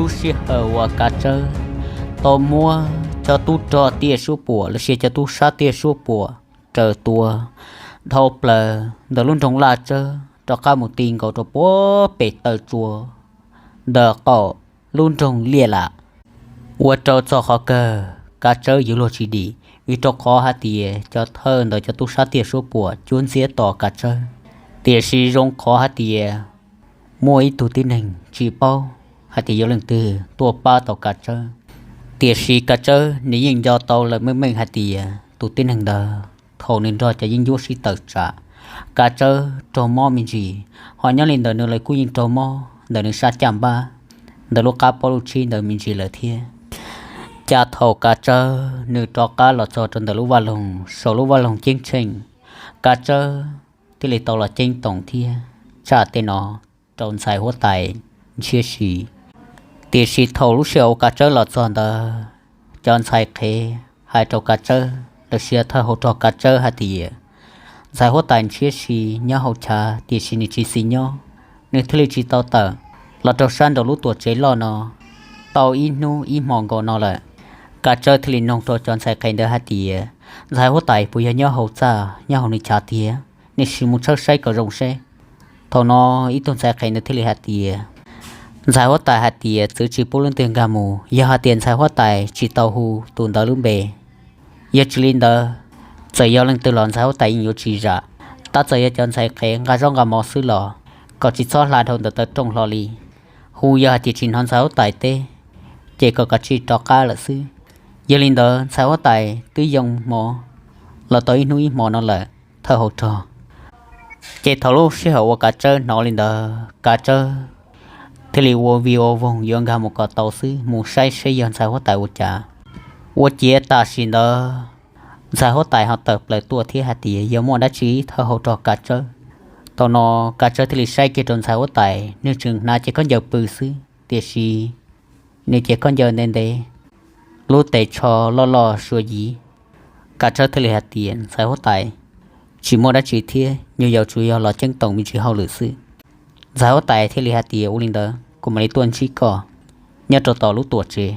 Lub sij hawm uas Kav Tsawb tau muab cov tub rog tiaj suab puam los sis cov tub sab tiaj suab puam raws tua dhau plaws ntawm lub nroog Laj Tsawb rov qab mus ti nkaus rau puag pem taw tsua ntawm qaum lub nroog Liaj Lam, ua rau txog qhov kawg Kav Tsawb yuav luag tsis dim, vim rau qhov hais tias cov thawj ntawd cov tub sab tiaj suab puam cuab ntxiab tos Kav Tsawb. Tiam sis zoo qhov hais tias muaj ib tug tib neeg tsis paub hais tias yog leej twg tuaj pab tau Kav Tsawb. Tiam sis Kav Tsawb nws yeej nco tau lawm meej meej hais tias tus tib neeg ntawd thaum nws nrog cov yeeb ncuab sib tawm tsam, Kav Tsawb raug mob me ntsis, ho nyob li ntawd nws lawv kuj yeej raug mob ntawm nws sab caj npab ntawm lub qab pob lub tsib ntawd me ntsis lawm thiab. Cas thaum Kav Tsawb nws rov qab los txog rau ntawm lub vaj loog, saum lub vaj loog ceeb tsheej, Kav Tsawb thiaj li tau los ceeb toom thiab tshaj tej no rau ntxhais huab tais ntshiab si. Tiam sis thaum lub sij hawm uas Kav Tsawb los txog ntawd, cov ntxhais qhev hais rau Kav Tsawb los sis thawj hauv rog Kav Tsawb hais tias ntxhais huab tais ntshiab si nyob hauv chav tiam sis nws tsis xis nyob, nws thiaj li tsis tau tawm los rau sab nraum lub tuam tsev loj no tau ib hnub ib hmo nkaus no lawm. Kav Tsawb thiaj li nug rau cov ntxhais qhev ntawd hais tias ntxhais huab tais puas yog nyob hauv txaj nyob hauv nws chav tiag, nws sim mus tshawb saib kom zoo seb. Thaum no ib tug ntxhais qhev ntawd thiaj li hais tias ntxhais huab tais hais tias txwv tsis pub leej twg nkag mus, yog hais tias ntxhais huab tais tsis tau hu tus ntawd lub npe, yog tsis li ntawd txawm yog leej twg los ntxhais huab tais yeej yuav tsis zam. Tab txawm yog cov ntxhais qhev nqa zaub nqa mov xwb los kom tsis txhob hla dhau ntawm taw rooj hlo li. Hu yog hais tias tsis hnov ntxhais huab tais teb, ces kom kav tsij rov qab lawm xwb. Yog li ntawd ntxhais huab tais twb yoo mov los tau ib hnub ib hmo no lawm, thawj hauv rog. Ces thaum lub sij hawm uas Kav Tsawb hnov li ntawd, Kav Tsawb thiaj li ua vij ua voog yuav nkag mus kom tau xwb, mus saib seb yog ntxhais huab tais ua cas. Ua ciav tam sim ntawd ntxhais huab tais ho tawm plaws tuaj thiab hais tias yog muaj dab tsi thawj hauv rog Kav Tsawb. Thaum no Kav Tsawb thiaj li saib kiag rau ntxhais huab tais, nws tseem hnav cev khaub ncaws pw xwb, tiam sis nws cev khaub ncaws ntev ntev, lub tes tsho loj loj suav yiv. Kav Tsawb thiaj li hais tias ntxhais huab tais, tsis muaj dab tsi thiab, nyuag yaus tsuas yog los ceeb toom me ntsis hauj lwm xwb. Ntxhais huab tais thiaj li hais tias ua li ntawd kuv mam li tuaj ntsib koj nyob rau tom lub tuam tsev.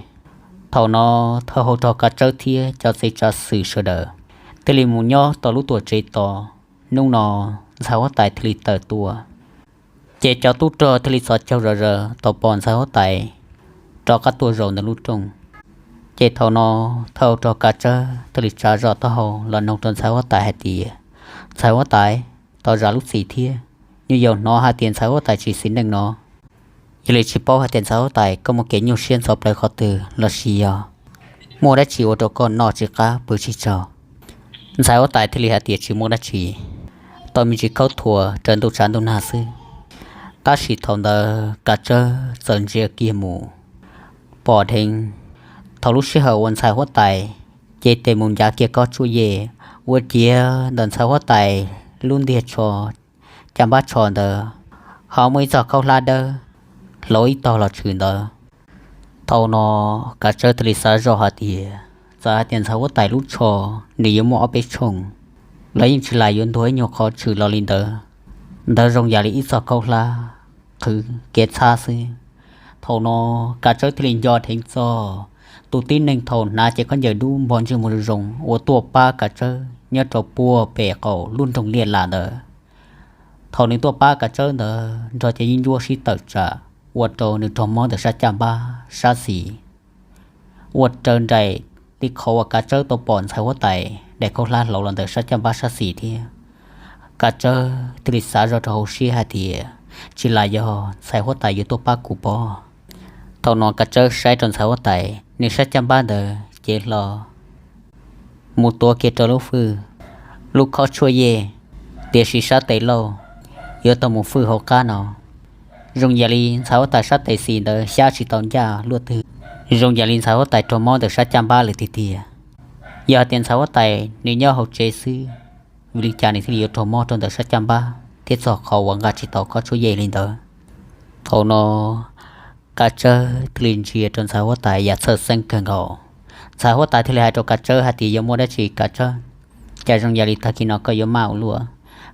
Thaum no thawj hauv rog Kav Tsawb thiab cov txiv tsav xwm sawv daws thiaj li mus nyob tom lub tuam tsev tos. Hnub no ntxhais huab tais thiaj li tawm tuaj, ces cov tub rog thiaj li txhos caug zom zaws tau pom ntxhais huab tais rov qab tuaj zaum ntawm lub rooj. Ces thaum no thawj hauv rog Kav Tsawb thiaj li tsa zog taub hau los nug rau ntxhais huab tais hais tias ntxhais huab tais, tos zam lub txim thiab, nyuag yaus hnov hais tias ntxhais huab tais tsis xis neej no, yog li tsis paub hais tias ntxhais huab tais koj muaj kev nyuaj siab ntxhov plawv qhov twg los sis yog muaj dab tsi ua rau koj noj tsis qab pw tsis tsaug. Ntxhais huab tais thiaj li hais tias tsis muaj dab tsi, tau me ntsis khaub thuas raws ntuj tshav ntuj nag xwb. Tab sis thaum ntawd Kav Tsawb txawm ntsia kiag mus pom dheev, thaum lub sij hawm uas ntxhais huab tais cev tes mus ncav kiag kob tshuaj yej, ua ciav ntawm ntxhais huab tais lub ntiag tsho, caj npab tsho ntawd ho muaj ib txoj khaub hlab dawb hlau ib tog los tshwm ntawd. Thaum no Kav Tsawb thiaj li xav zoj hais tias txawm hais tias ntxhais huab tais lub tsho nws yuav muaj ob peb tshooj los yeej tsis lam yuav ntuag ib nyuag qhov tshwm los li ntawd. Ntawd zoo yam li ib txoj khaub hlab qhwv kev txhab xwb. Thaum no Kav Tsawb thiaj li nco dheev txog tus tib neeg thaum hnav cev khaub ncaws dub npog ntsej muag zoo zoo uas tuaj pab Kav Tsawb nyob rau puag pem qaum lub nroog Liaj Lam ntawd. Thaum nws tuaj pab Kav Tsawb ntawd nrog cov yeeb ncuab sib tawm tsam, ua rau nws raug mob ntawm sab caj npab sab xis, ua raws nraim li qhov uas Kav Tsawb tau pom ntxhais huab tais daim khaub hlab hlau los ntawm sab caj npab sab xis thiab. Kav Tsawb thiaj li xav zoj rau hauv siab hais tias tsis lam yog ntxhais huab tais yuav tuaj pab kuv pob. Thaum no Kav Tsawb saib rau ntxhais huab tais, nws sab caj npab ntawd cev hlo mus tuav kiag rau lub fwj, lub khob tshuaj yej, tiam sis sab tes laug yuav tau mus fwj hauv qab no. Zoo yam li ntxhais huab tais sab tes xis ntawd xyab tsis tau ncaj luaj twg, zoo yam li ntxhais huab tais raug mob ntawm sab caj npab lawm tiag tiag. Yog hais tias ntxhais huab tais nws nyob hauv tsev xwb, vim li cas nws thiaj li yuav raug mob rau ntawm sab caj npab thiab txog qhov uas nqa tsis tau khob tshuaj yej li ntawd? Thaum no Kav Tsawb thiaj li ntsia rau ntxhais huab tais yam txhawj xeeb kawg nkaus. Ntxhais huab tais thiaj li hais rau Kav Tsawb hais tias yog muaj dab tsi Kav Tsawb, cas zoo yam li tag kis no koj yuav maj ua luaj?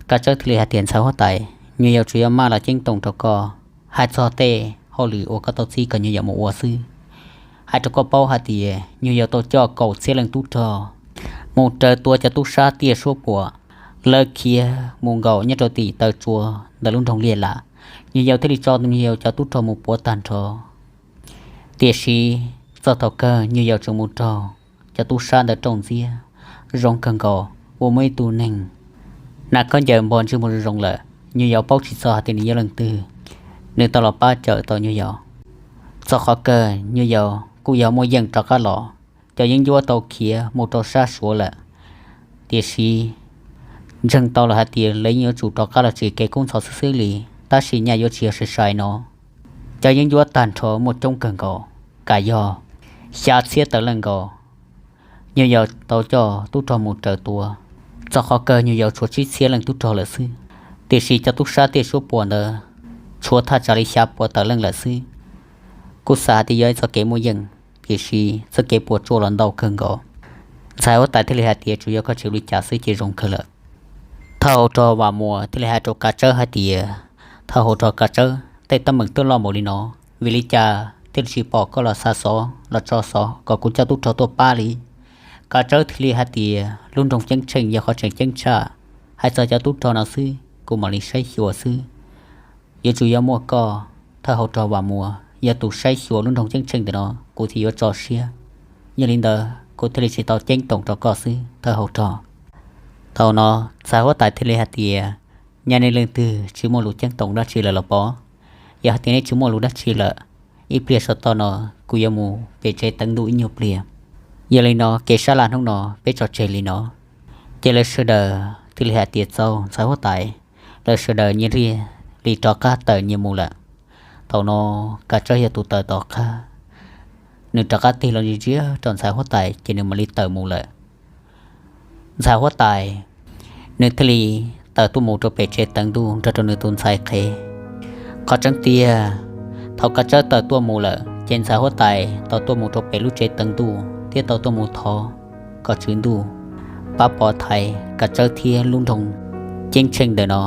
Kav Tsawb thiaj li hais tias ntxhais huab tais, nyuag yaus tsuas yog maj los ceeb toom rau koj. Hais txog tej hauj lwm uas koj tau txib kom nyuag yaus mus ua xwb. Hais rau koj paub hais tias nyuag yaus tau coj kaum txhiab leej tub rog mus raws tua cov tub sab tiaj suab puam, lawv khiav mus nkaum nyob rau tim taw tsua ntawm lub nroog Liaj Lam. Nyuag yaus thiaj li tso nyuag yaus cov tub rog mus puav tag nrho. Tiam sis txog thaum kawg nyuag yaus tseem mus raug cov tub sab ntawd rooj ntxiab zoo kawg nkaus, uas muaj ib tug neeg hnav khaub ncaws npog ntsej muag zoo zoo lawm, nyuag yaus paub tsis txog hais tias nws yog leej twg, nws tau los pab cawm tau nyuag yaus. Txog qhov kawg nyuag yaus kuj yog muaj yeej rov qab los, cov yeeb ncuab tau khiav mus rau sab Suav lawm. Tiam sis ntseeg tau lawm hais tias lawv yeej yuav tsum rov qab los tsim kev kub ntxhov xwb xwb li, tab sis nyaj yuav tsis yog sai sai no. Cov yeeb ncuab tag nrho muaj coob kawg nkaus, kam yog xya txhiab tawm leej nkaus. Nyuag yaus tau coj tub rog mus raws tua, txog qhov kawg nyuag yaus tshuav tsib txhiab leej tub rog lawm xwb. Tiam sis cov tub sab tiaj suab puam ntawd tshuav thaj tsam li xya puas tawm leej lawm xwb. Kuj xav hais tias yog ib txoj kev muaj yeej, tiam sis txoj kev puas tsuaj los ntau kawg nkaus. Ntxhais huab tais thiaj li hais tias tsuas yog koj tsis ua li cas xwb ces zoo kawg lawm. Thawj hauv rog Vam Muas thiaj li hais rau Kav Tsawb hais tias, thawj hauv rog Kav Tsawb, tej teeb meem twb loj npaum li no, vim li cas thiaj li tsis pom koj los xa xov los tso xov kom kuv coj tub rog tuaj pab li? Kav Tsawb thiaj li hais tias lub nroog Ceeb Tsheej yog qhov tseem ceeb tshaj, hais txog cov tub rog no xwb kuv mam li saib xyuas xwb. Yuav tsum yog muaj koj, thawj hauv rog Vam Muas yog tus saib xyuas lub nroog Ceeb Tsheej ntawm no kuv thiaj yuav tso siab. Yog li ntawd kuv thiaj li tsis tau ceeb toom rau koj xwb thawj hauv rog. Thaum no ntxhais huab tais thiaj li hais tias, nyaj nej leej twg tsis muaj lus ceeb toom dab tsi lawm los pov? Yog hais tias nej tsis muaj lus dab tsi lawm, ib pliag saum toj no kuv yuav mus pem tsev teev ntuj ib nyuag pliag. Yog li no kev sab laj hnub no peb tso tseg li no. Ces lawv sawv daws thiaj li hais tias txaus ntxhais huab tais, lawv sawv daws nyias thiaj li rov qab tawm nyias mus lawm. Thaum no Kav Tsawb yog tus tawm tom qab, nws rov qab tig los ntsia ntsia rau ntxhais huab tais ces nws mam li tawm mus lawm. Ntxhais huab tais nws thiaj li tawm tuaj mus rau pem tsev teev ntuj nrog rau nws tus ntxhais qhev. Qhov tseeb tiag, thaum Kav Tsawb tawm tuaj mus lawm ces ntxhais huab tais tau tuaj mus rau pem lub tsev teev ntuj thiab tau tuaj mus thov kom tswv ntuj pab pov thaiv Kav Tsawb thiab lub nroog Ceeb Tsheej ntawm no.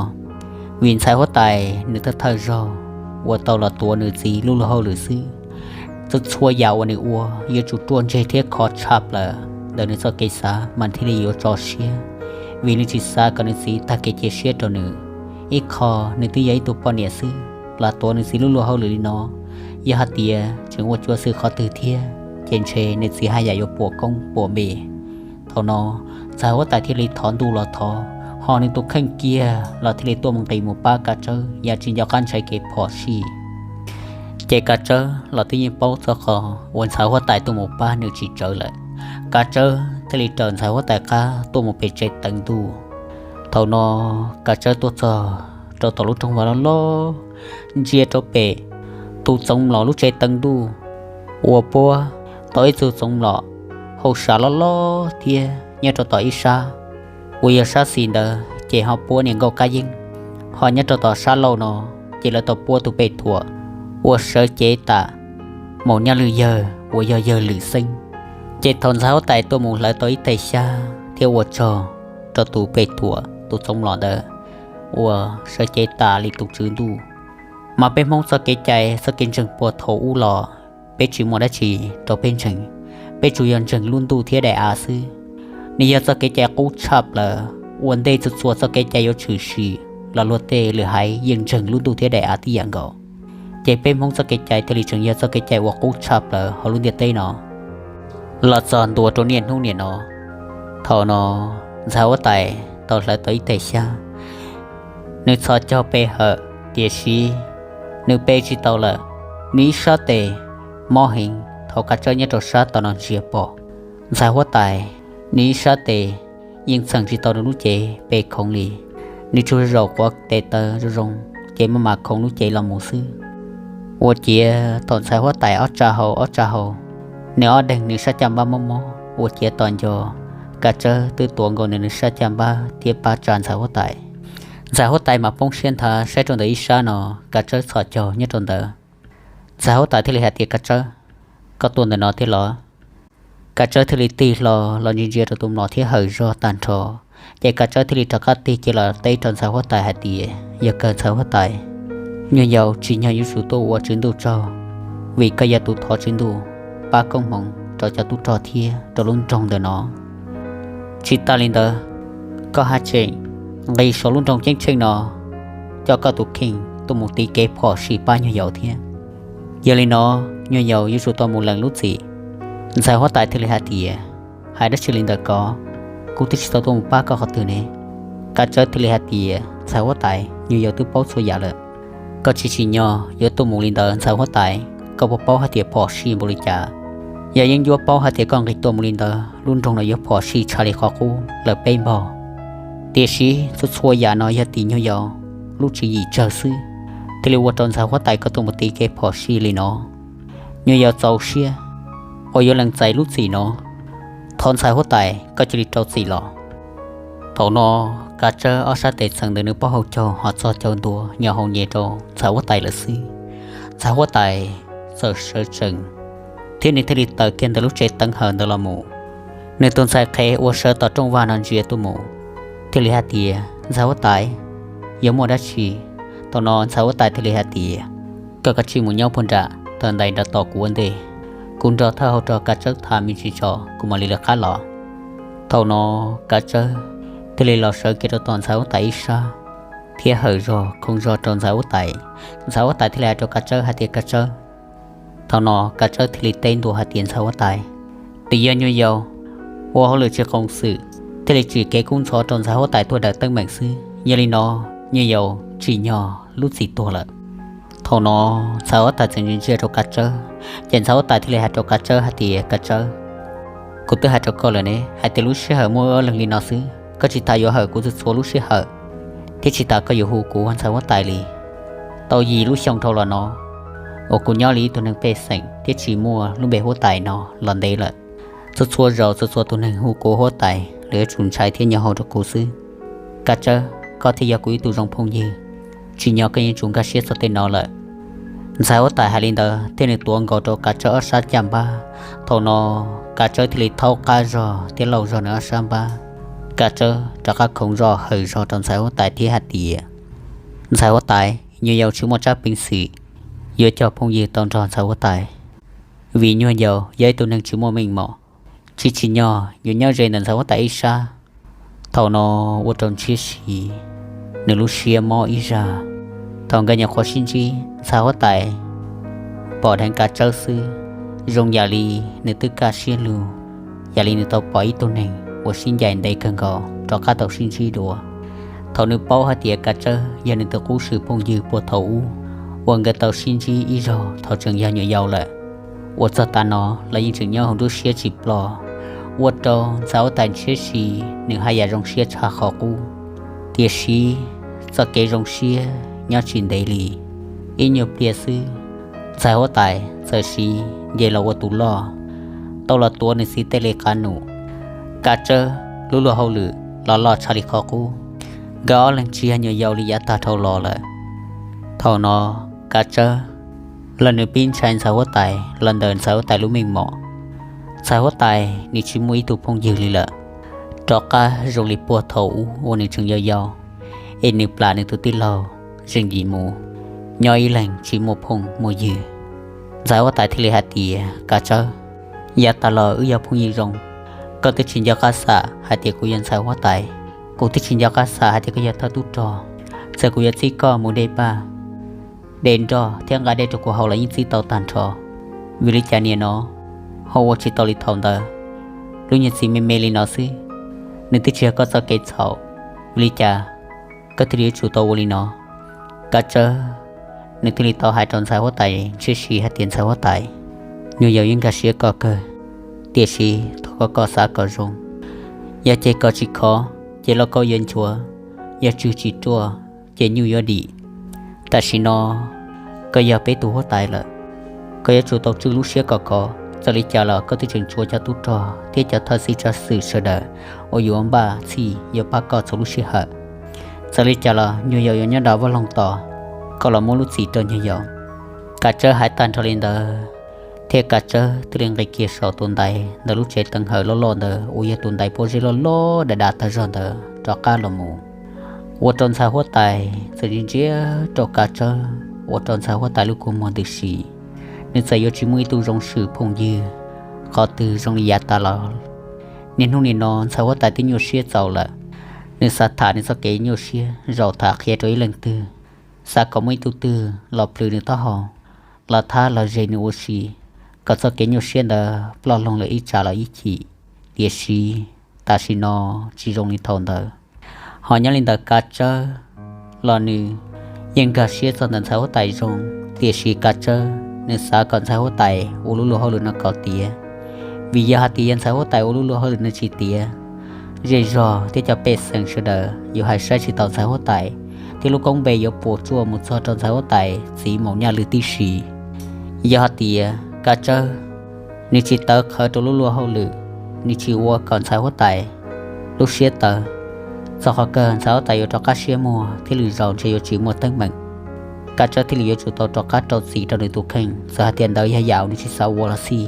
Vim ntxhais huab tais nws thawj thawj zaug uas tau los tuav nws txiv lub luag hauj lwm xwb, txhua txhua yam uas nws ua yuav tsum ruaj ntseg thiab khov tshaj plaws ntawm nws txoj kev xav mas thiaj li yuav tso siab, vim nws tsis xav kom nws txiv tag kev cia siab rau nws. Ib qho nws twb yog ib tug poj niam xwb los tuav nws txiv lub luag hauj lwm li no, yog hais tias tseem ua cuav xwm qhov twg thiab ces ntshe nws txiv haj yam yuav puas koob puas npe. Thaum no ntxhais huab tais thiaj li thov ntuj los thov, ho nws tus kheej kiag los thiaj li tuaj mus nqis mus pab Kav Tsawb yam tsis nco qab ntshai kev phom sij. Ces Kav Tsawb los twb yeej paub txog qhov uas ntxhais huab tais tuaj mus pab nws tsis tsawv lawm. Kav Tsawb thiaj li raws ntxhais huab tais qab tuaj mus pem tsev teev ntuj. Thaum no Kav Tsawb tuaj txog rau tom lub rooj vag loj loj, ntsia rau pem tus txoov mlom lub tsev teev ntuj uas puab tau ib tug txoov mlom hauj sam loj loj thiab nyob rau tom ib sab uas yog sab xis ntawd ces ho puab niam nkauj kab yeeb, ho nyob rau tom sab laug no ces lawv tau puab tus pem thuam uas sawv cev tam Maum Nyaj Lwm yawg uas yog yawg Lwm Xeeb. Ces thaum ntxhais huab tais tuaj mus hlawv tau ib tais xyab thiab ua tsaug rau tus pem thuam tus txoov mlom ntawd uas sawv cev tam li tus tswv ntuj, mas peb Hmoob txoj kev cai txoj kev ntseeg puag thaum ub los peb tsis muaj dab tsi rau peb ntseeg, peb tsuas yog ntseeg lub ntuj thiab daim av xwb. Nws yog txoj kev cai qub tshaj plaws uas ntej txhua txhua txoj kev cai yuav tshwm sim los luag tej lwm haiv yeej ntseeg lub ntuj thiab daim av tib yam nkaus. Ces peb Hmoob txoj kev cai thiaj li tseem yog txoj kev cai uas qub tshaj plaws hauv lub ntiaj teb no los txog ntua rau niaj hnub niam no. Thaum no ntxhais huab tais tau hlawv tau ib tais xyab, nws txhos caug pe hawm, tiam sis nws pe tsis tau lawm. Nws ib sab tes mob heev, thaum Kav Tsawb nyob rau sab tom no ntsia pom, ntxhais huab tais nws ib sab tes yeej txheem tsis tau nws lub cev pe khoov li. Nws tsuas zaum quav tes taw zoo zoo, ces maj mam khoov lub cev los mus xwb. Ua ciav thaum ntxhais huab tais ob tsa hau ob tsa hau, nws ob deeg nws sab caj npab mob mob, ua ciav tos nco Kav Tsawb twb tuav nkaus nws nws sab caj npab thiab pab tsa ntxhais huab tais. Ntxhais huab tais mas poob siab nthav saib rau ntawm ib sab no, Kav Tsawb txhos caug nyob rau ntawd. Ntxhais huab tais thiaj li hais tias, Kav Tsawb, koj tuaj ntawm no thiab los? Kav Tsawb thiaj li tig hlo los ntsia ntsia rau tus mlom thiab hawm zog tag nrho. Ces Kav Tsawb thiaj li rov qab tig kiag los teb rau ntxhais huab tais hais tias, Yog kawg ntxhais huab tais, Nyuag yaus, tsim nyog yuav tsum tuaj ua Tswv Ntuj tsaug, vim koj yog tus thov Tswv Ntuj pab koob hmoov rau cov tub rog thiab rau lub nroog ntawm no. Tsis tas li ntawd, koj haj tseem nqis saum lub nroog ceeb tsheej no coj koj tus kheej tuaj mus tiv kev phom sij pab nyuag yaus thiab. Yog li no, nyuag yaus yuav tsum tau mus lees lub txim. Ntxhais huab tais thiaj li hais tias, Hais dab tsi li ntawm ko? Kuv twb tsis tau tuaj mus pab koj qhov twg ne. Kav Tsawb thiaj li hais tias, Ntxhais huab tais, nyuag yaus twb paub txhua yam lawm. Koj tsis tsim nyog yuav tuaj mus li ntawd ntxhais huab tais. Koj puas paub hais tias phom sij npaum li cas? Yog yeeb ncuab paub hais tias koj nqis tuaj mus li ntawd, lub nroog no yuav phom sij tshaj li qhov qub lawm peb npaug. Tiam sis txhua txhua yam no yog tim nyuag yaus lub tswv yim tsawg xwb, thiaj li ua rau ntxhais huab tais koj tuaj mus tiv kev phom sij li no. Nyuag yaus txaus siab uas yuav lees txais lub txim no. Thov ntxhais huab tais koj cia li rau txim los. Thaum no, Kav Tsawb ob sab tes txheem ntawm nws pob hau caug ho txog caug ntua nyo hau nyem rau ntxhais huab tais lawm xwb. Ntxhais huab tais txawm sawv tsees, thiab nws thiaj li tawm kiag ntawm lub tsev teev hawm ntawd los mus. Nws tus ntxhais qhev uas sawv tom rooj vag no ntsia tuaj mus, thiaj li hais tias, Ntxhais huab tais, yog muaj dab tsi? Thaum no ntxhais huab tais thiaj li hais tias, Koj kav tsij mus nyob puag nram taw ntais nram tos kuv ua ntej. Kuv nrog thawj hauv rog Kav Tsawb tham me ntsis tso kuv mam li lawv qab los. Thaum no, Kav Tsawb thiaj li los sawv kiag rau tom ntxhais huab tais ib sab, thiab hawm zog khoov zog rau ntxhais huab tais. Ntxhais huab tais thiaj li hais rau Kav Tsawb hais tias, Kav Tsawb. Thaum no Kav Tsawb thiaj li teb ntua hais tias, Ntxhais huab tais, twb yog nyuag yaus ua hauj lwm tsis qoos xwm, thiaj li tsim kev kub ntxhov rau ntxhais huab tais tuag dawm teeb meem xwb. Yog li no, nyuag yaus tsim nyog lub txim tuag lawm. Thaum no, ntxhais huab tais txawm ntsia ntsia rau Kav Tsawb, ces ntxhais huab tais thiaj li hais rau Kav Tsawb hais tias, Kav Tsawb, kuv twb hais rau koj lawm ne, hais tias lub sij hawm muaj wb ob leeg li no xwb, koj tsis tas yuav hawm kuv txhua txhua lub sij hawm, thiab tsis tas koj yuav hu kuv ua ntxhais huab tais li. Tau yim lub xyoo dhau los no uas kuv nyob li ib tug neeg pej xeem thiab tsis muaj lub npe huab tais no los ntev lawm, txhua txhua zaus txhua txhua tus neeg hu kuv huab tais, lawv yuav tsum ntshai thiab nyo hau rau kuv xwb. Kav Tsawb, koj thiaj yog kuv ib tug zoo phooj ywg, tsim nyog koj yeej tsum nkag siab txog tej no lawm. Ntxhais huab tais hais li ntawd thiab nws tuav nkaus rau Kav Tsawb ob sab caj npab. Thaum no, Kav Tsawb thiaj li thaub qab zog thiab lauj zog nws ob sab npab. Kav Tsawb rov qab khoov zog hawm zog rau ntxhais huab tais thiab hais tias, Ntxhais huab tais, nyuag yaus tsis muaj tsab peev xwm yuav coj phooj ywg tau nrog ntxhais huab tais, vim nyuag yaus yog ib tug neeg tsis muaj meej mom, tsis tsim nyog yuav nyob ze ntawm ntxhais huab tais ib sab. Thaum no, ua rau Ntshiab Si nws lub siab mob ib zag. Thaum nkawd nyuam qhuav sib ntsib, ntxhais huab tais pom dheev Kav Tsawb xwb, zoo yam li nws twb kaj siab lug, yam li nws tau pom ib tug neeg uas sib ncaim ntev kawg nkaus rov qab tau sib ntsib dua. Thaum nws paub hais tias Kav Tsawb yog nws tus qub swm phooj ywg puag thaum ub uas nkawd tau sib ntsib ib zaug thaum tseem yog nyuam yaus lawm, uas txog tav no los yeej tseem nyob hauv nruab siab tsis ploj, ua rau ntxhais huab tais Ntshiab Si nws haj yam zoo siab tshaj qhov qub. Tiam sis txoj kev zoo siab nyob tsis ntev li, ib nyuag pliag xwb, ntxhais huab tais txawm siv nce los ua tus loj, tau los tuav nws txiv tej li qab num. Kav Tsawb lub luag hauj lwm los loj tshaj li qhov qub, nkawd ob leeg tsis yog nyuam yaus li yav tag dhau los lawm. Thaum no, Kav Tsawb los nws pib ntshai ntxhais huab tais los ntawm ntxhais huab tais lub meej mom. Ntxhais huab tais nws tsis muaj ib tug phooj ywg li lawm, rov qab zoo li puag thaum ub uas nws tseem yau yau, es nws plam nws tus tij laug Zeej Yim mus nyob ib leeg tsis muaj phooj muaj ywg. Ntxhais huab tais thiaj li hais tias, Kav Tsawb, yav tas los wb yog phooj ywg zoo, koj twb tsis nco qab xam hais tias kuv yog ntxhais huab tais, kuv twb tsis nco qab xam hais tias koj yog thawj tub rog. Txawm kuv yuav txib koj mus de paj, de nroj thiab nqa dej rau kuv haus los yeej txib tau tag nrho. Vim li cas niaj no ho ua tsis tau li thaum ntawd? Lub nyuag txiv me me li no xwb, nws twb tsis yog koj txoj kev txhaum, vim li cas koj thiaj li yuav tsum tau ua li no? Kav Tsawb nws thiaj li tau hais rau ntxhais huab tais Ntshiab Si hais tias, Ntxhais huab tais, nyuag yaus yeej nkag siab koj kawg, tiam sis thov koj koj xav kom zoo. Yog ceg koj tsis khov, ces lauj kaub yuav nchuav, yog tswg tsis ruaj, ces nyuj yuav dim. Tam sim no koj yog peb tus huab tais lawm, koj yuav tsum tau tswj lub siab kom khov. Txawm li cas los koj twb tseem tshuav cov tub rog thiab cov thawj txij tsav xwm sawv daws uas yuav npaj txhij yuav pab koj txhua lub sij hawm. Txawm li cas los nyuag yaus yuav nyob nram vaj loog tos koj los muab lub txim rau nyuag yaus. Kav Tsawb hais tag nrho li ntawd, thiab Kav Tsawb thiaj li nqis kiag saum tus ntaiv ntawm lub tsev teev hawm loj loj ntawd uas yog tus ntaiv pob zeb loj loj dav dav tag zog ntawd rov qab los mus, ua rau ntxhais huab tais txawm ntsia ntsia rau Kav Tsawb ua rau ntxhais huab tais lub kua muag ntws si. Nws txawm yuav tsis muaj ib tug zoo swm phooj ywg qhov twg zoo li yav tas los. Niaj hnub nim no ntxhais huab tais twb nyuaj siab txaus lawm. Nws xav tham nws txoj kev nyuaj siab zaum tham qhia rau ib leej twg, xav kom muaj ib tug twg los plhws nws taub hau, los thab los zes nws ua si, kom txoj kev nyuaj siab ntawd ploj loo lawm ib tsam los ib chim. Tiam sis tam sim no tsis zoo li thaum ntawd. Ho nyob li ntawd Kav Tsawb los nws yeej nkag siab txog ntawm ntxhais huab tais zoo, tiam sis Kav Tsawb nws xav kom ntxhais huab tais ua lub luag hauj lwm no kom tiav. Vim yog hais tias yog ntxhais huab tais ua lub luag hauj lwm no tsis tiav, zej zog thiab cov pej xeem sawv daws yuav hais saib tsis taus ntxhais huab tais, thiab lub koob npe yuav puas tsuaj mus txog rau ntxhais huab tais txiv Maum Nyaj Lwm tib si. Yog hais tias Kav Tsawb nws tsis tawv qhawv rau lub luag hauj lwm, nws tsis ua kom ntxhais huab tais lub siab tawv, txog qhov kawg ntxhais huab tais yuav rov qab siab muag thiab lwm zaus ntshe yuav tsis muaj teeb meem. Kav Tsawb thiaj li yuav tsum tau rov qab rau txim rau nws tus kheej, txawm hais tias ntawd yog yam uas nws tsis xav ua los xij.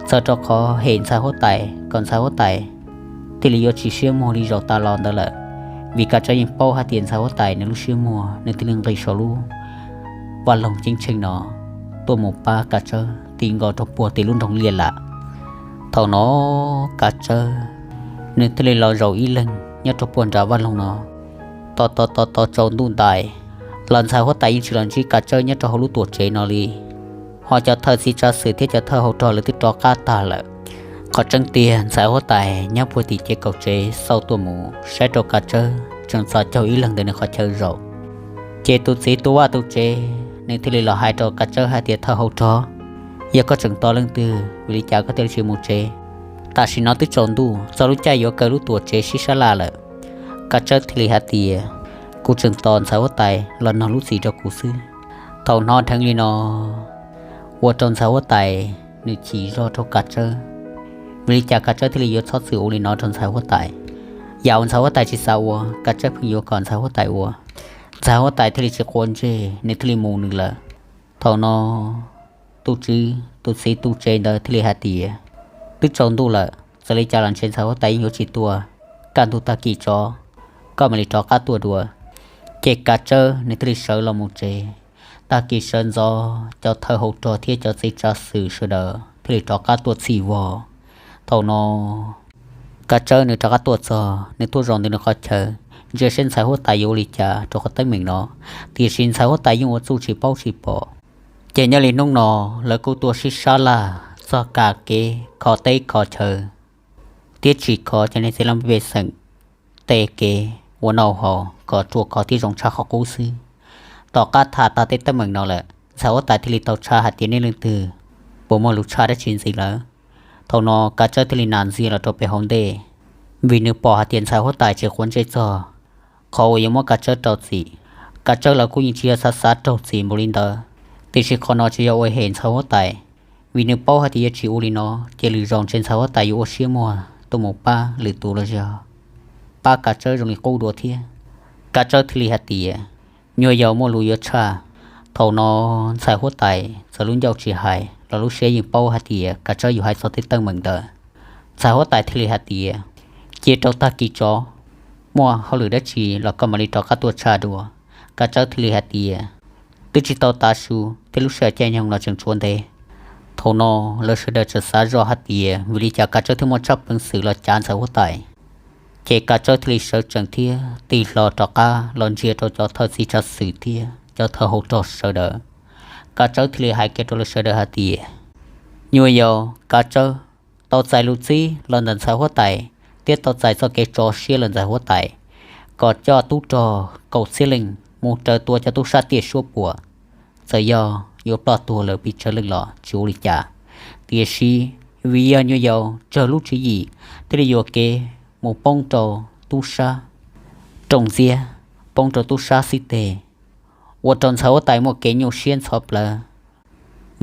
Txawm rau qhov hem ntxhais huab tais kom ntxhais huab tais thiaj li yuav tsis siab muag li zaum tas los ntawd lawm, vim Kav Tsawb yeej paub hais tias ntxhais huab tais nws lub siab muag, nws thiaj li nqis saum lub vaj loog ceeb tsheej no tuaj mus pab Kav Tsawb ti nkaus rau puag tim lub nroog Liaj Lam. Thaum no Kav Tsawb nws thiaj li los zaum ib leeg nyob rau puag nram vaj loog no. Tos tos tos tos tsaus ntuj ntais los ntxhais huab tais yeej tsis los ntsib Kav Tsawb nyob rau hauv lub tuam tsev no li. Ho cov thawj txiv tsav xwm thiab cov thawj hauv rog lawv twb rov qab tag lawm. Qhov tseeb tiag ntxhais huab tais nyob puag tim ces kaum tsev xauj tuaj mus saib rau Kav Tsawb tseem txhos caug ib leeg ntawm nws qhov chaw zaum. Ces tus txiv tus vaj tus tsev nws thiaj li los hais rau Kav Tsawb hais tias, thawj hauv rog, yog koj tseem tos leej twg, vim li cas koj thiaj li tsis mus tsev? Tam sim no twb tsaus ntuj, txog lub caij yuav kaw lub tuam tsev sib sab laj lawm. Kav Tsawb thiaj li hais tias, kuv tseem tos ntxhais huab tais los nog lub txim rau kuv xwb. Thaum hnov dheev li no, ua rau ntxhais huab tais nws chim zog rau Kav Tsawb. Vim li cas Kav Tsawb thiaj li yuav txhob txwm ua li no rau ntxhais huab tais? Yam uas ntxhais huab tais tsis xav ua, Kav Tsawb pheej yuav kom ntxhais huab tais ua. Ntxhais huab tais thiaj li tsis quav ntsej, nws thiaj li mus nws lawm. Thaum no tus tswv tus txiv tus tsev ntawd thiaj li hais tias, twb tsaus ntuj lawm, txawm li cas los ntshe ntxhais huab tais yeej yuav tsis tuaj, kaj ntug tag kis tso, koj mam li rov qab tuaj dua. Ces Kav Tsawb nws thiaj li sawv los mus tsev. Tag kis sawv ntxov cov thawj hauv rog thiab cov txiv tsav xwm sawv daws thiaj li rov qab tuaj txhij vog. Thaum no Kav Tsawb nws rov qab tuaj txog, nws tuaj zaum ntawm nws qhov chaw, ntsia seb ntxhais huab tais yuav ua li cas rau qhov teeb meem no. Tiam sis ntxhais huab tais yeej ua txuj tsis paub tsis pom. Ces nyob li hnub no lawv kuj tuaj sib sab laj txog kam kev kho teb kho chaw, thiab tsim kho cov neeg txiv laj mej pej xeem tej kev ua noj haus kom ruaj khov thiab zoo tshaj qhov qub xwb. Tom qab tham tag tej teeb meem no lawm, ntxhais huab tais thiaj li tau tshaj hais tias nej leej twg puas muaj lus tshaj dab tsi ntxiv lawm. Thaum no Kav Tsawb thiaj li nas ntxiag los rau pem hauv ntej, vim nws pom hais tias ntxhais huab tais tsis quav ntsej txog qhov uas yuav muab Kav Tsawb rau txim. Kav Tsawb los kuj yeej tsis yog xav xav raug txim npaum li ntawd, tiam sis qhov no tsis yog ua hem ntxhais huab tais, vim nws paub hais tias yog tsis ua li no ces lwm zaus ntshe ntxhais huab tais yuav ua siab muag tuaj mus pab lwm tus los yog pab Kav Tsawb zoo li qub dua thiab. Kav Tsawb thiaj li hais tias, nyuag yaus muaj lus yuav tshaj. Thaum no ntxhais huab tais txawm lub ncauj tsis hais los lub siab yeej paub hais tias Kav Tsawb yuav hais txog tej teeb meem ntawd. Ntxhais huab tais thiaj li hais tias, cia rau tag kis tso, muaj hauj lwm dab tsi los koj mam li rov qab tuaj tshaj dua. Kav Tsawb thiaj li hais tias, twb tsis tau tav su thiab lub sij hawm caij nyoog los tseem tshuav ntev. Thaum no lawv sawv daws txawm xav zoj hais tias vim li cas Kav Tsawb thiaj muaj tshaj peev xwm los cav ntxhais huab tais. Ces Kav Tsawb thiaj li sawv tsees thiab tig hlo rov qab los ntsia rau cov thawj txiv tsav xwm thiab cov thawj hauv rog sawv daws. Kav Tsawb thiaj li hais kiag rau lawv sawv daws hais tias, nyuag yaus Kav Tsawb tau txais lus txib los ntawm ntxhais huab tais thiab tau txais txoj kev tso siab los ntxhais huab tais kom coj tub rog kaum txhiab leej mus raws tua cov tub sab tiaj suab puam. Txawm yog yuav ploj tuag lawm pes tsawg leej los tsis ua li cas, tiam sis vim yog nyuag yaus tsawg lub tswv yim thiaj li yuam kev mus poob rau tub sab rooj ntxiab, poob rau tub sab xib teg, ua rau ntxhais huab tais muaj kev nyuaj siab ntxhov plawv.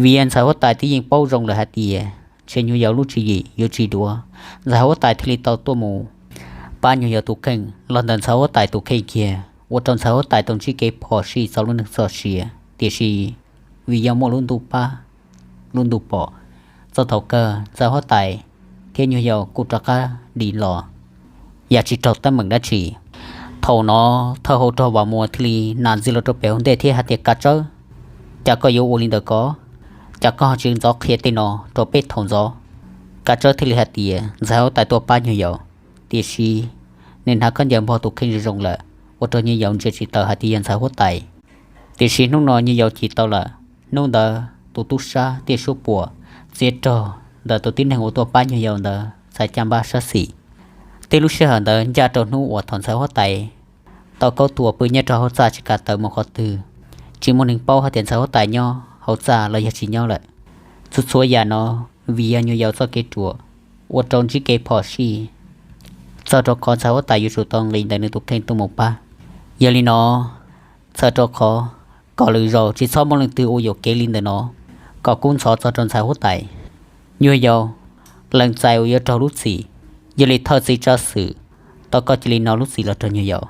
Vim yog ntxhais huab tais twb yeej paub zoo lawm hais tias ntshe nyuag yaus lub tswv yim yuav tsis duav, ntxhais huab tais thiaj li tau tuaj mus pab nyuag yaus tus kheej los ntawm ntxhais huab tais tus kheej kiag, ua rau ntxhais huab tais tau ntsib kev phom sij txog lub neej txoj sia. Tiam sis vim yog muaj lub ntuj pab lub ntuj pom, txog thaum kawg ntxhais huab tais thiab nyuag yaus kuj rov qab dim los yam tsis raug teeb meem dab tsi. Thaum no thawj hauv rog Vam Muas thiaj li nas ntxiag los rau pem hauv ntej thiab hais tias, Kav Tsawb, Cas koj yuav ua li ntawd ko? Cas koj tsis ntxov qhia tej no rau peb thaum ntxov? Kav Tsawb thiaj li hais tias ntxhais huab tais tuaj pab nyuag yaus, tiam sis nws hnav khaub ncaws npog tus kheej zoo zoo lawm, ua rau nyuag yaus ntsia tsis tau hais tias yog ntxhais huab tais. Tiam sis hnub no nyuag yaus cim tau lawm, hnub ntawd tus tub sab thiab suab puam txiav rog ntawm tus tib neeg uas tuaj pab nyuag yaus ntawd txhais caj npab sab xis. Thiab lub sij hawm ntawd ncaj rau hnub uas thaum ntxhais huab tais tau kaub tua pw nyob rau hauv txaj tsis kam tawm mus qhov twg, tsis muaj neeg paub hais tias ntxhais huab tais nyob hauv txaj los yog tsis nyob lawm. Txhua txhua yam no vim yog nyuag yaus txoj kev ruam, ua rau ntsib kev phom sij, txog rau qhov ntxhais huab tais yuav tsum tau nqis ntawm nws tus kheej tuaj mus pab. Yog li no, txhawm rau qhov kom lwm zaus tsis txhob muaj leej twg ua yuam kev li ntawm no, kom kub ntxhov txog rau ntxhais huab tais. Nyuag yaus lees txais uas yuav raug lub txim, yog li thawj txiv tsav xwm, tau koj cia li no lub txim los rau nyuag yaus.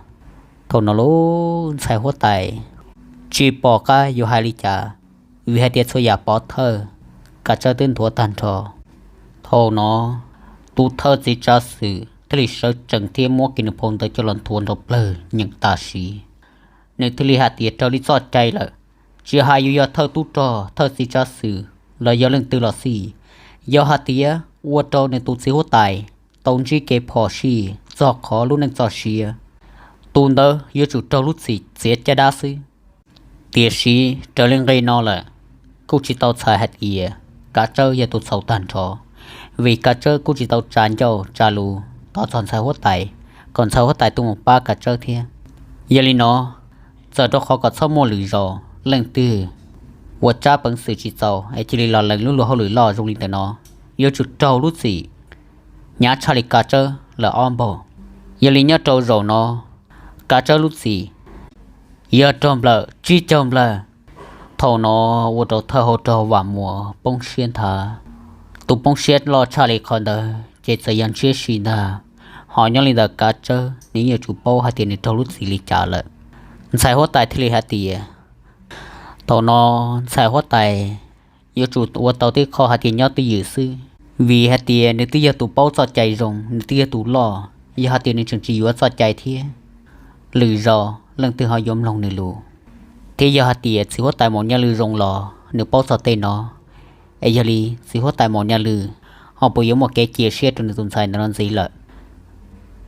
Thaum no lub ntxhais huab tais tsis pom qab yuav hais li cas, vim hais tias txhua yam pov thawj Kav Tsawb twb nthuav tag nrho. Thaum no tus thawj txiv tsav xwm thiaj li sawv tsees thiab muab kiag nws phau ntawv coj los nthuav nrov plawg nyeem tam sim. Nws thiaj li hais tias raws li txoj cai lawm, tsis hais yuav yog thawj tub rog thawj txiv tsav xwm los yog leej twg los xij, yog hais tias ua rau nws tus txiv huab tais tau ntsib kev phom sij txog qhov lub neej txoj sia, tus ntawd yuav tsum raug lub txim txiav caj dab xwb. Tiam sis raws li nqe no lawm, kuj tsis tau txhais hais tias Kav Tsawb yog tus txhaum tag nrho, vim Kav Tsawb kuj tsis tau tsa ncauj tsa lus thov txog ntxhais huab tais, kom ntxhais huab tais tuaj mus pab Kav Tsawb thiab. Yog li no, txawm rau qhov kom txhob muaj lwm zaus leej twg uas tsab peev xwm tsis txaus es cia li los lees lub luag hauj lwm loj zoo li ntawm no, yuav tsum raug lub txim hnyav tshaj li Kav Tsawb lawm ob npaug. Yog li nyob rau zaum no, Kav Tsawb lub txim yog raug nplawm tsib caug nplawg. Thaum no ua rau thawj hauv rog Vam Muas poob siab nthav. Tus poob siab loj tshaj li qhov ntawd ces txawm yog ntshiab si ntag. Ho nyob li ntawm Kav Tsawb, nws yeej yuav tsum paub hais tias nws raug lub txim li cas lawm. Ntxhais huab tais thiaj li hais tias, thaum no ntxhais huab tais yuav tsum ua tau tib qho hais tias nyob twj ywm xwb, vim hais tias nws twb yog tus paub txoj cai zoo, nws twb yog tus loj, yog hais tias nws tseem tsis yuav txoj cai thiab, lwm zaus leej twg ho yuav mloog nws lus. Thiab yog hais tias txiv huab tais Maum Nyaj Lwm zoo los nws paub txog tej no, es yog li txiv huab tais Maum Nyaj Lwm ho puas yuav muaj kev cia siab rau nws tus ntxhais ntawm no ntxiv lawm?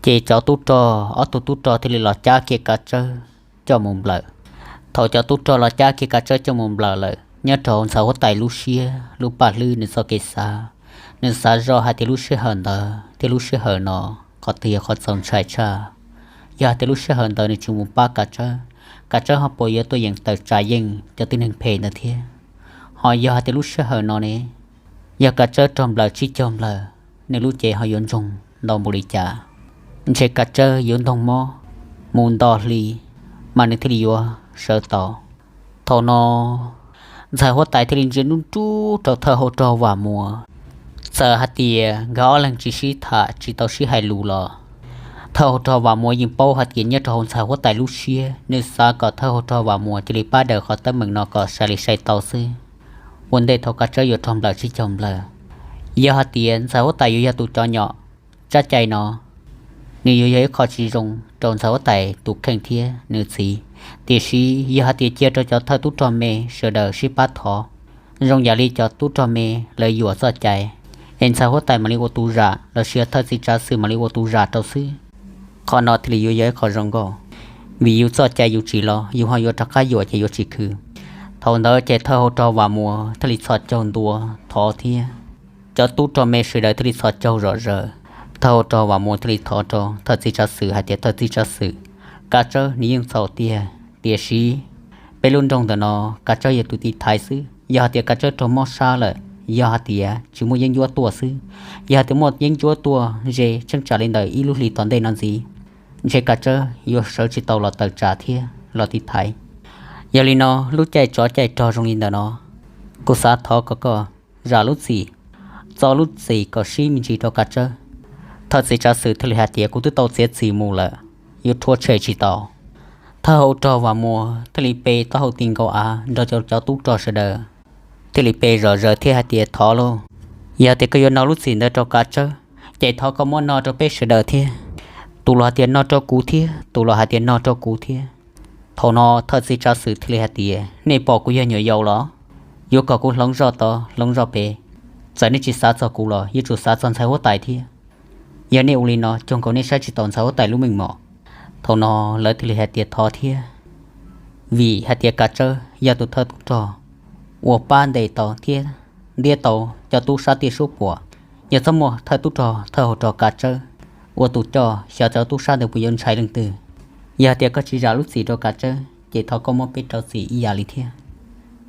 Ces cov tub rog, ob tug tub rog thiaj li los cab kiag Kav Tsawb coj mus nplawm. Thaum cov tub rog los cab kiag Kav Tsawb coj mus nplawm lawm, nyob rau hauv ntxhais huab tais lub siab lub paj hlwb nws txoj kev xav, nws xav zoj hais tias lub sij hawm ntawd thiab lub sij hawm no, qhov twg yog qhov txaus ntshai tshaj? Yog hais tias lub sij hawm ntawd nws tsis mus pab Kav Tsawb, Kav Tsawb ho puas yuav tuaj yeem tawm tsam yeej cov tib neeg phem ntawd thiab? Ho yog hais tias lub sij hawm no ne, yog Kav Tsawb raug nplawm tsib caug nplawg, nws lub cev ho yuav ntsoog ntau npaum li cas? Ntshe Kav Tsawb yuav ntoog mob mus nto hli, mas nws thiaj li yuav sawv tau. Thaum no ntxhais huab tais thiaj li ntsia nruj nruj rau thawj hauv rog Vam Muas. Txawm hais tias nkawd ob leeg tsis sib tham tsis tau sib hais lus los, thawj hauv rog Vam Muas yeej paub hais tias nyob rau hauv ntxhais huab tais lub siab, nws xav kom thawj hauv rog Vam Muas cia li pab daws qhov teeb meem no kom sai li sai tau xwb. Ua ntej thaum Kav Tsawb yuav raug nplawm tsib caug nplawg, yog hais tias ntxhais huab tais yuav yog tus cov nyom tsab cai no, nws yuav yog ib qho tsis zoo rau ntxhais huab tais tus kheej thiab nws txiv. Tiam sis yog hais tias cia rau cov thawj tub rog me sawv daws sib pab thov, zoo yam li cov tub rog me lawv yuam txoj cai, es ntxhais huab tais mam li ua tus zam los sis thawj txiv tsav xwm mam li ua tus zam rau xwb, qhov no thiaj li yuav yog ib qho zoo nkauj. Vim yus txoj cai yus tsim los yus ho yuav rov qab yuam ces yuav tsis khwv. Thaum ntawd ces thawj hauv rog Vam Muas thiaj li txhos caug ntua thov thiab cov tub rog me sawv daws thiaj li txhos caug zom zaws. Thawj hauv rog Vam Muas thiaj li thov rau thawj txiv tsav xwm hais tias thawj txiv tsav xwm, Kav Tsawb nws yeej txhaum tiag, tiam sis peb lub nroog ntawm no Kav Tsawb yog tus tiv thaiv xwb. Yog hais tias Kav Tsawb raug mob sab lawm, yog hais tias tsis muaj yeeb ncuab tuaj xwb, yog hais tias muaj yeeb ncuab tuaj ze tsheej tsam li ntawm ib lub hlis tom ntej no ntxiv, ntshe Kav Tsawb yuav sawv tsis tau los tawm tsam thiab los tiv thaiv. Yog li no lub caij tsov caij rog zoo li ntawm no, kuv xav thov kom koj zam lub txim, txo lub txim kom sib me ntsis rau Kav Tsawb. Thawj txiv tsav xwm thiaj li hais tias kuv twb tau txiav txim mus lawm, yuav rhuav tshem tsis tau. Thawj hauv rog Vam Muas thiaj li pe taub hau ti nkaus av nrog cov tub rog sawv daws thiaj li pe zom zaws thiab hais tias thov lauj, yog tias koj yuav nov lub txim ntawd rau Kav Tsawb, ces thov koj muab noj rau peb sawv daws thiab. Tus los hais tias noj rau kuv thiab, tus los hais tias noj rau kuv thiab. Thaum no thawj txiv tsav xwm thiaj li hais tias, nej pom kuv yog nyuam yaus los? Yuav kom kuv hloov zoj tod hloov zoj pem, txawm nej tsis xav txog kuv los yuav tsum xav txog ntxhais huab tais thiab. Yog nej ua li no, cuag nkaus nej saib tsis taus ntxhais huab tais lub meej mom. Thaum no lawv thiaj li hais tias thov thiab, vim hais tias Kav Tsawb yog tus thawj tub rog uas pab ntes tau thiab ntiab tau cov tub sab tiaj suab puam. Yog txhob muaj thawj tub rog thawj hauv rog Kav Tsawb ua tus coj, xyov cov tub sab ntawd puas yuav ntshai leej twg. Yog hais tias koj tsis zam lub txim rau Kav Tsawb ces thov koj muab peb rau txim ib yam li thiab.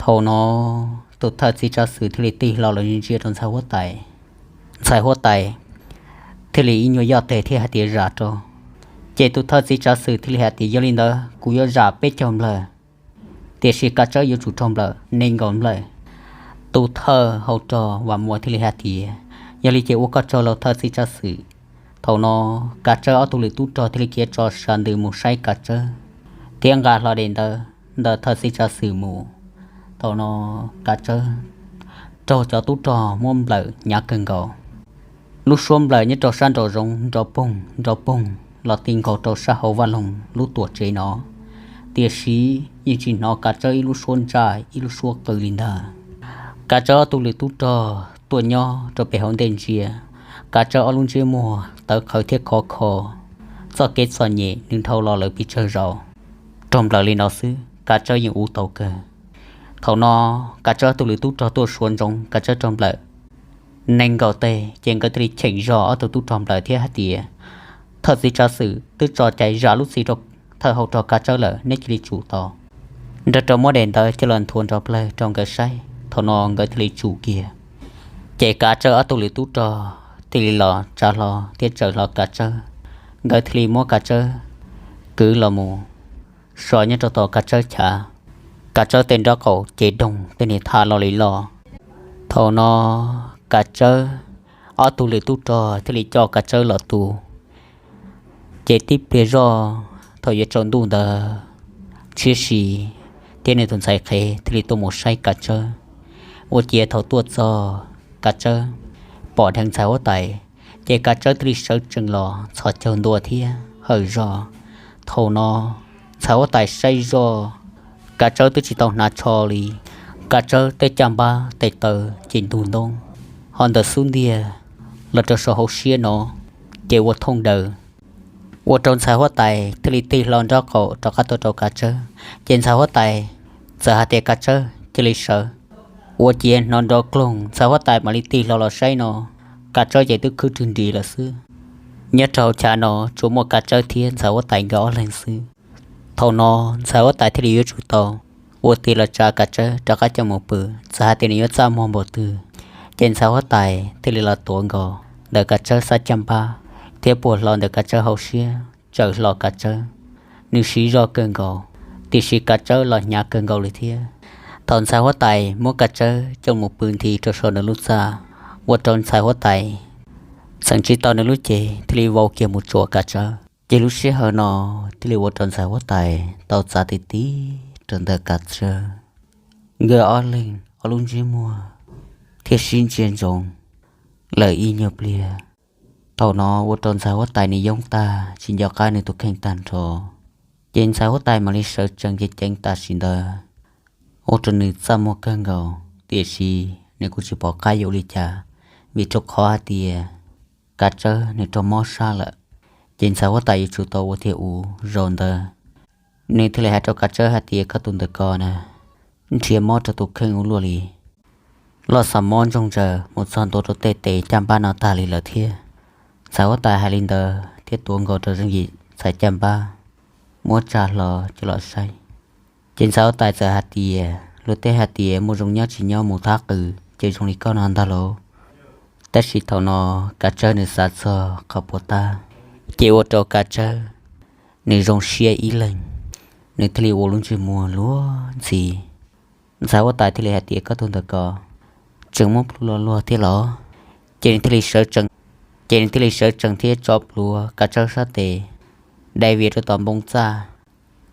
Thaum no tus thawj txiv tsav xwm thiaj li tig hlo los ntsia rau ntxhais huab tais. Ntxhais huab tais thiaj li ib nyuag yoj tes thiab hais tias zam rau. Ces tus thawj txiv tsav xwm thiaj li hais tias yog li ntawd kuv yuav zam peb caug nplawg, tiam sis Kav Tsawb yuav tsum raug nplawm nees nkaum nplawg. Tus thawj hauv rog Vam Muas thiaj li hais tias yog li ces ua koj tsaug laus thawj txiv tsav xwm. Thaum no Kav Tsawb ob tug lwm tub rog thiaj li khiav tso sas ntws mus saib Kav Tsawb thiab nqa hlo daim ntawv ntawm thawj txiv tsav xwm mus. Thaum no Kav Tsawb raug cov tub rog muab nplawm hnyav kawg nkaus. Lub suab nplawm nyob rau sab nraum zoov nrov poog nrov poog los ti nkaus rau sab hauv vaj loog lub tuam tsev no, tiam sis yeej tsis hnov Kav Tsawb ib lub suab ntsaj ib lub suab qw li ntag. Kav Tsawb ob tug lwm tub rog tuaj nyob rau pem hauv ntej ntsia, Kav Tsawb ob lub ntsiab muag tawv qhawv thiab khov kho. Txoj kev txom nyem nws dhau los lawm pes tsawg zaus, raug nplawm li no xwb Kav Tsawb yeej ua tau kawg. Thaum no Kav Tsawb ob tug lwm tub rog tuaj suav ntsoov Kav Tsawb raug nplawm nees nkaum teg, ces nkawd thiaj li cheem zog ob tug tub rog nplawm thiab hais tias, thawj txiv tsav xwm twb tso cai zam lub txim rau thawj hauv rog Kav Tsawb lawm, neb cia li tsum tau. Nrog rau muab daim ntawv coj los nthuav nrov plawg rau nkawd saib, thaum no nkawd thiaj li tsum kiag. Ces Kav Tsawb ob tug lwm tub rog thiaj li los tsa hlo thiab tsawm hlo Kav Tsawb. Nkawd thiaj li muab Kav Tsawb kwv los mus so nyob rau tom Kav Tsawb chav. Kav Tsawb tej nraub qaum ces doog tej niag tham los li los. Thaum no Kav Tsawb ob tug lwm tub rog thiaj li coj Kav Tsawb los tu. Ces tib pliag zoj thaum yuav tsaus ntuj ntawd, Tshiab Si thiab nws tus ntxhais qhev thiaj li tuaj mus saib Kav Tsawb. Ua ciav thaum tuaj txog Kav Tsawb pom dheev ntxhais huab tais, ces Kav Tsawb thiaj li sawv tsees los txhos caug ntua thiab hawm zog. Thaum no ntxhais huab tais saib zoj, Kav Tsawb twb tsis tau hnav tsho li. Kav Tsawb tej caj npab tes taw ces ntug ntoob, ho ntawm xub ntiag los rau saum hauv siab no ces ua thooj daws. Ua rau ntxhais huab tais thiaj li tig hlo nraub qaum rov qab tuaj rau Kav Tsawb, ces ntxhais huab tais txawm hais tias Kav Tsawb cia li sawv. Ua ciav hnov nrov kloog ntxhais huab tais mam li tig hlo los saib no, Kav Tsawb ces twb khwb rwg nris lawm xwb. Nyob rau hauv chav no tsuas muaj Kav Tsawb thiab ntxhais huab tais nkawd ob leeg xwb. Thaum no ntxhais huab tais thiaj li yuav tsum tau ua tiag los tsa Kav Tsawb rov qab coj mus pw, txawm hais tias nws yuav txaj muag npaum twg, ces ntxhais huab tais thiaj li los tuav nkaus ntawm Kav Tsawb xab caj npab thiab puag hlo ntawm Kav Tsawb hauv siab tsawm hlo Kav Tsawb. Nws siv zog kawg nkaus, tiam sis Kav Tsawb los hnyav kawg nkaus li thiab. Thaum ntxhais huab tais muab Kav Tsawb coj mus pw nthi rau saum nws lub txaj, ua rau ntxhais huab tais txeev tsis tau nws lub cev thiaj li vau kiag mus tsuam Kav Tsawb. Ces lub sij hawm no thiaj li ua rau ntxhais huab tais tau txav ti ti rau ntawm Kav Tsawb. Nkawd ob leeg ob lub ntsiab muag thiaj sib ntsia ntsoov lawm ib nyuag pliag. Thaum no ua rau ntxhais huab tais nws yoob tag tsis nco qab nws tus kheej tag nrho. Ces ntxhais huab tais mam li sawv tsees ceev ceev tam sim ntawd, ua rau nws txaj muag kawg nkaus, tiam sis nws kuj tsis pom qab yuav ua li cas, vim rau qhov hais tias Kav Tsawb nws raug mob sab lawm. Ces ntxhais huab tais yuav tsum tau ua tiag ua zaus ntawd, nws thiaj li hais rau Kav Tsawb hais tias, koj tus ntawm ko na, nrhiav mob rau tus kheej ua luaj li, loj xa mob ntsoog ntsaws mus txog ntua rau tej tes caj npab no tag li lawm thiab. Ntxhais huab tais hais li ntawd thiab tuav nkaus rau zeej yim ntxhais caj npab, muab tsa hlo coj los saib. Ces ntxhais huab tais txawm hais tias, luag tej hais tias muaj zoo nyob tsis nyob mus thab qws ces zoo li koj no ntag lauj. Tab sis thaum no Kav Tsawb nws xav txog qhov puas tab, ces ua rau Kav Tsawb nws zoo siab ib leeg, nws thiaj li ua lub ntsej muag luag ntxhi. Ntxhais huab tais thiaj li hais tias, koj tus ntawm ko tseem muab plhuav luag luag thiab los? Ces nws thiaj li sawv tsees, ces nws thiaj li sawv tsees thiab tso plhuav Kav Tsawb sab tes, dai vias rau tom npoo txaj,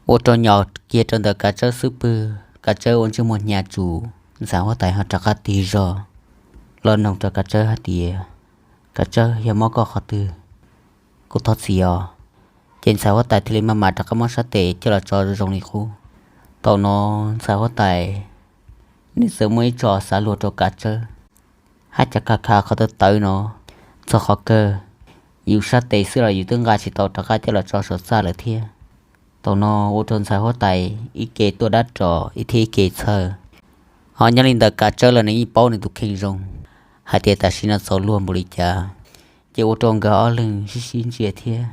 ua rau nyom kiag rau ntawm Kav Tsawb xub pwg, Kav Tsawb ua ntsej muag hnyav tsuj. Ntxhais huab tais ho rov qab tig zog los noog rau Kav Tsawb hais tias, Kav Tsawb, yog mob koj qhov twg? Kuv thov txim os. Ces ntxhais huab tais thiaj li maj mam rov qab muab sab tes coj los tso zoo li qub. Thaum no ntxhais huab tais nws txawm muaj ib tso xav luag rau Kav Tsawb, hab cas kha kha qhov tawv tawv no, txog qhov kawg yus sab tes xwb los yus twb nqa tsis tau rov qab coj los tso saum txaj lawm thiab. Thaum no ua rau ntxhais huab tais ib ke tuaj dab ros ib thiab ib ke txhawj. Ho nyob li ntawd Kav Tsawb los nws yeej paub nws tus kheej zoo hais tias tam sim no txaus luag npaum li cas, ces ua rau nkawd ob leeg sib sib ntsia thiab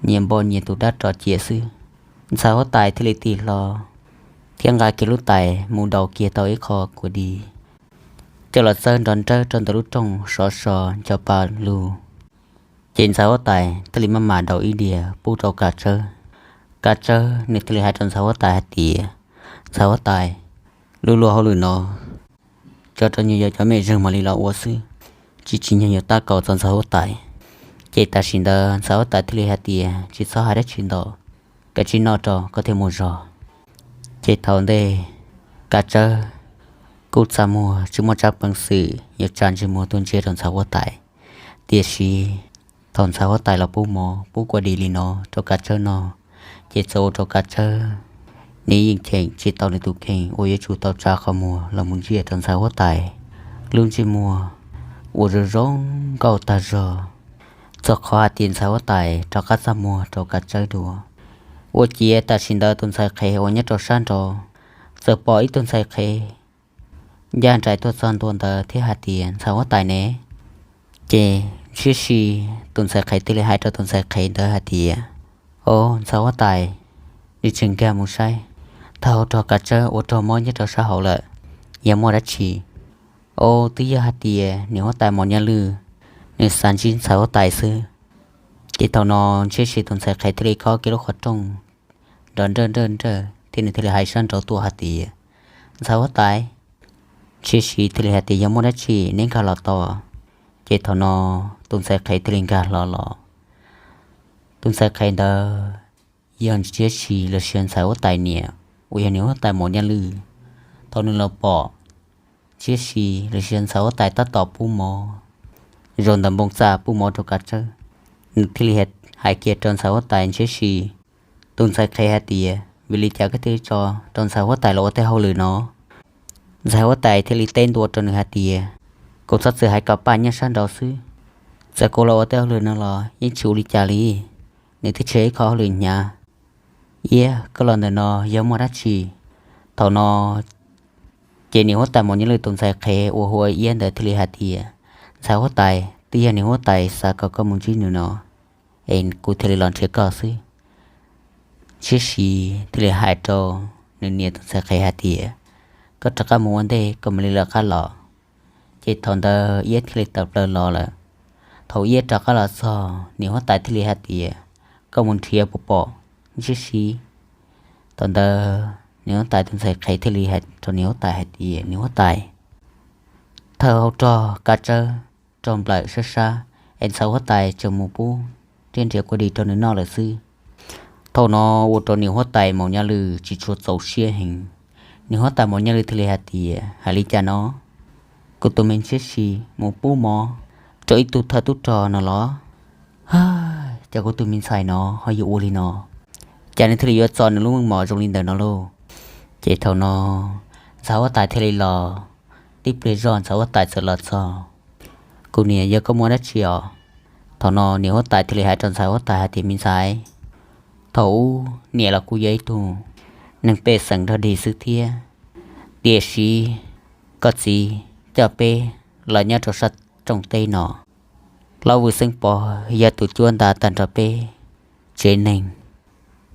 nyias npo nyias tus dab ros cia xwb. Ntxhais huab tais thiaj li tig hlo thiab nqa kiag lub tais mus daus kiag tau ib qho kua dis coj los txawb nrov nrawb rau ntawm lub rooj sov so ncho pa lug. Ces ntxhais huab tais thiaj li maj mam daus ib diav pub rau Kav Tsawb. Kav Tsawb nws thiaj li hais rau ntxhais huab tais hais tias, Ntxhais huab tais, luag luag hauj lwm no tso rau nyuag yog cov mej zeeg mam li los ua xwb, tsis tsim nyog yuav tab kaum txog ntxhais huab tais. Ces tam sim ntawd ntxhais huab tais thiaj li hais tias, Tsis txhob hais dab tsi ntau, kav tsij noj rau koj thiaj mus zog. Ces thaum ntej Kav Tsawb kuj txaj muag tsis muaj tsab peev xwm yuav tsa ntsej muag tuaj ntsia rau ntxhais huab tais. Tiam sis thaum ntxhais huab tais los pub mov pub kua dis li no rau Kav Tsawb no, ces txawm ua rau Kav Tsawb nws yeej cheem tsis tau nws tus kheej uas yuav tsum tau tsa qhov muag los mus ntsia rau ntxhais huab tais lub ntsej muag uas zoo zoo nkauj tag zog, txog qhov hais tias ntxhais huab tais rov qab txaj muag rau Kav Tsawb dua. Ua ciav tam sim ntawd tus ntxhais qhev uas nyob rau sab nraud txawm pom ib tug ntxhais qhev ncaj nraim tuaj txog ntua ntawd thiab hais tias, Ntxhais huab tais ne? Ces ntshiab si tus ntxhais qhev thiaj li hais rau tus ntxhais qhev ntawd hais tias, Au, ntxhais huab tais, nws tseem nkag mus saib tag hauv rog Kav Tsawb ua rog mob nyob rau sab hauv lawm, yog muaj dab tsi? Au, twb yog hais tias niam huab tais Maum Nyaj Lwj nws xav ntsib ntxhais huab tais xwb. Ces thaum no ntshiab si tus ntxhais qhev thiaj li khob kiag lub qhov rooj nrov nrawj nrawj nrawj thiab nws thiaj li hais sab nraud tuaj hais tias, Ntxhais huab tais, ntshiab si thiaj li hais tias, Yog muaj dab tsi neb nkag los tau. Ces thaum no tus ntxhais qhev thiaj li nkag hlo los. Tus ntxhais qhev ntawd yog ntshiab si los sis ntxhais huab tais niam uas yog niam huab tais Maum Nyaj Lwj. Thaum nws los pom ntshiab si los sis ntxhais huab tais tab tom pub mov, zaum ntawm npoo txaj pub mov rau Kav Tsawb, nws thiaj li hais kiag rau ntxhais huab tais ntshiab si tus ntxhais qhev hais tias, Vim li cas koj thiaj tso rau ntxhais huab tais los ua tej hauj lwm no? Ntxhais huab tais thiaj li teb ntua rau nws hais tias, Kuv txhob txwm hais kom paj nyob sab nraud xwb, txawm kuv los ua tej hauj lwm no los yeej tsis ua li cas li. Nws twb tsis yog ib qho hauj lwm hnyav. Iab, koj los ntawm no yog muaj dab tsi? Thaum no ces niam huab tais Maum Nyaj Lwj tus ntxhais qhev uas hu ua Iab ntawd thiaj li hais tias, Ntxhais huab tais, twb yog niam huab tais xav kom koj mus ntsib nws no es kuv thiaj li los nrhiav koj xwb. Ntshiab si thiaj li hais rau nws niam tus ntxhais qhev hais tias, Koj rov qab mus ua ntej koj mam li lawv qab los. Ces thaum ntawd Iab thiaj li tawm plaws los lawm. Thaum Iab rov qab los txog, niam huab tais thiaj li hais tias, Koj mus nrhiav puas pom ntshiab si? Thaum ntawd niam huab tais tus ntxhais qhev thiaj li hais rau niam huab tais hais tias, Niam huab tais, thawj hauv rog Kav Tsawb raug nplawm sab sab es ntxhais huab tais tseem mus pub thiab nrhiav kua dis rau nws noj lawm xwb. Thaum no ua rau niam huab tais Maum Nyaj Lwj tsis tshua txaus siab heev. Niam huab tais Maum Nyaj Lwj thiaj li hais tias, Hais li cas no? Kuv tus me ntshiab si mus pub mov rau ib tug thawj tub rog no los? Cas kuv tus me ntxhais no ho yuav ua li no? Cas nws thiaj li yuav txo nws lub meej mom zoo li ntawm no lauj? Ces thaum no ntxhais huab tais thiaj li los. Tib pliag zog ntxhais huab tais txawm los txog. Kuv niam, yog koj muaj dab tsi os? Thaum no niam huab tais thiaj li hais rau ntxhais huab tais hais tias, Me ntxhais, thaum ub niam los kuj yog ib tug neeg pej xeem nrog dig xwb thiab, tiam sis koj txiv coj peb los nyob rau sab rooj teb no, Lob Vwj Xeeb Pov yog tus cuab nta tag nrho peb tsev neeg.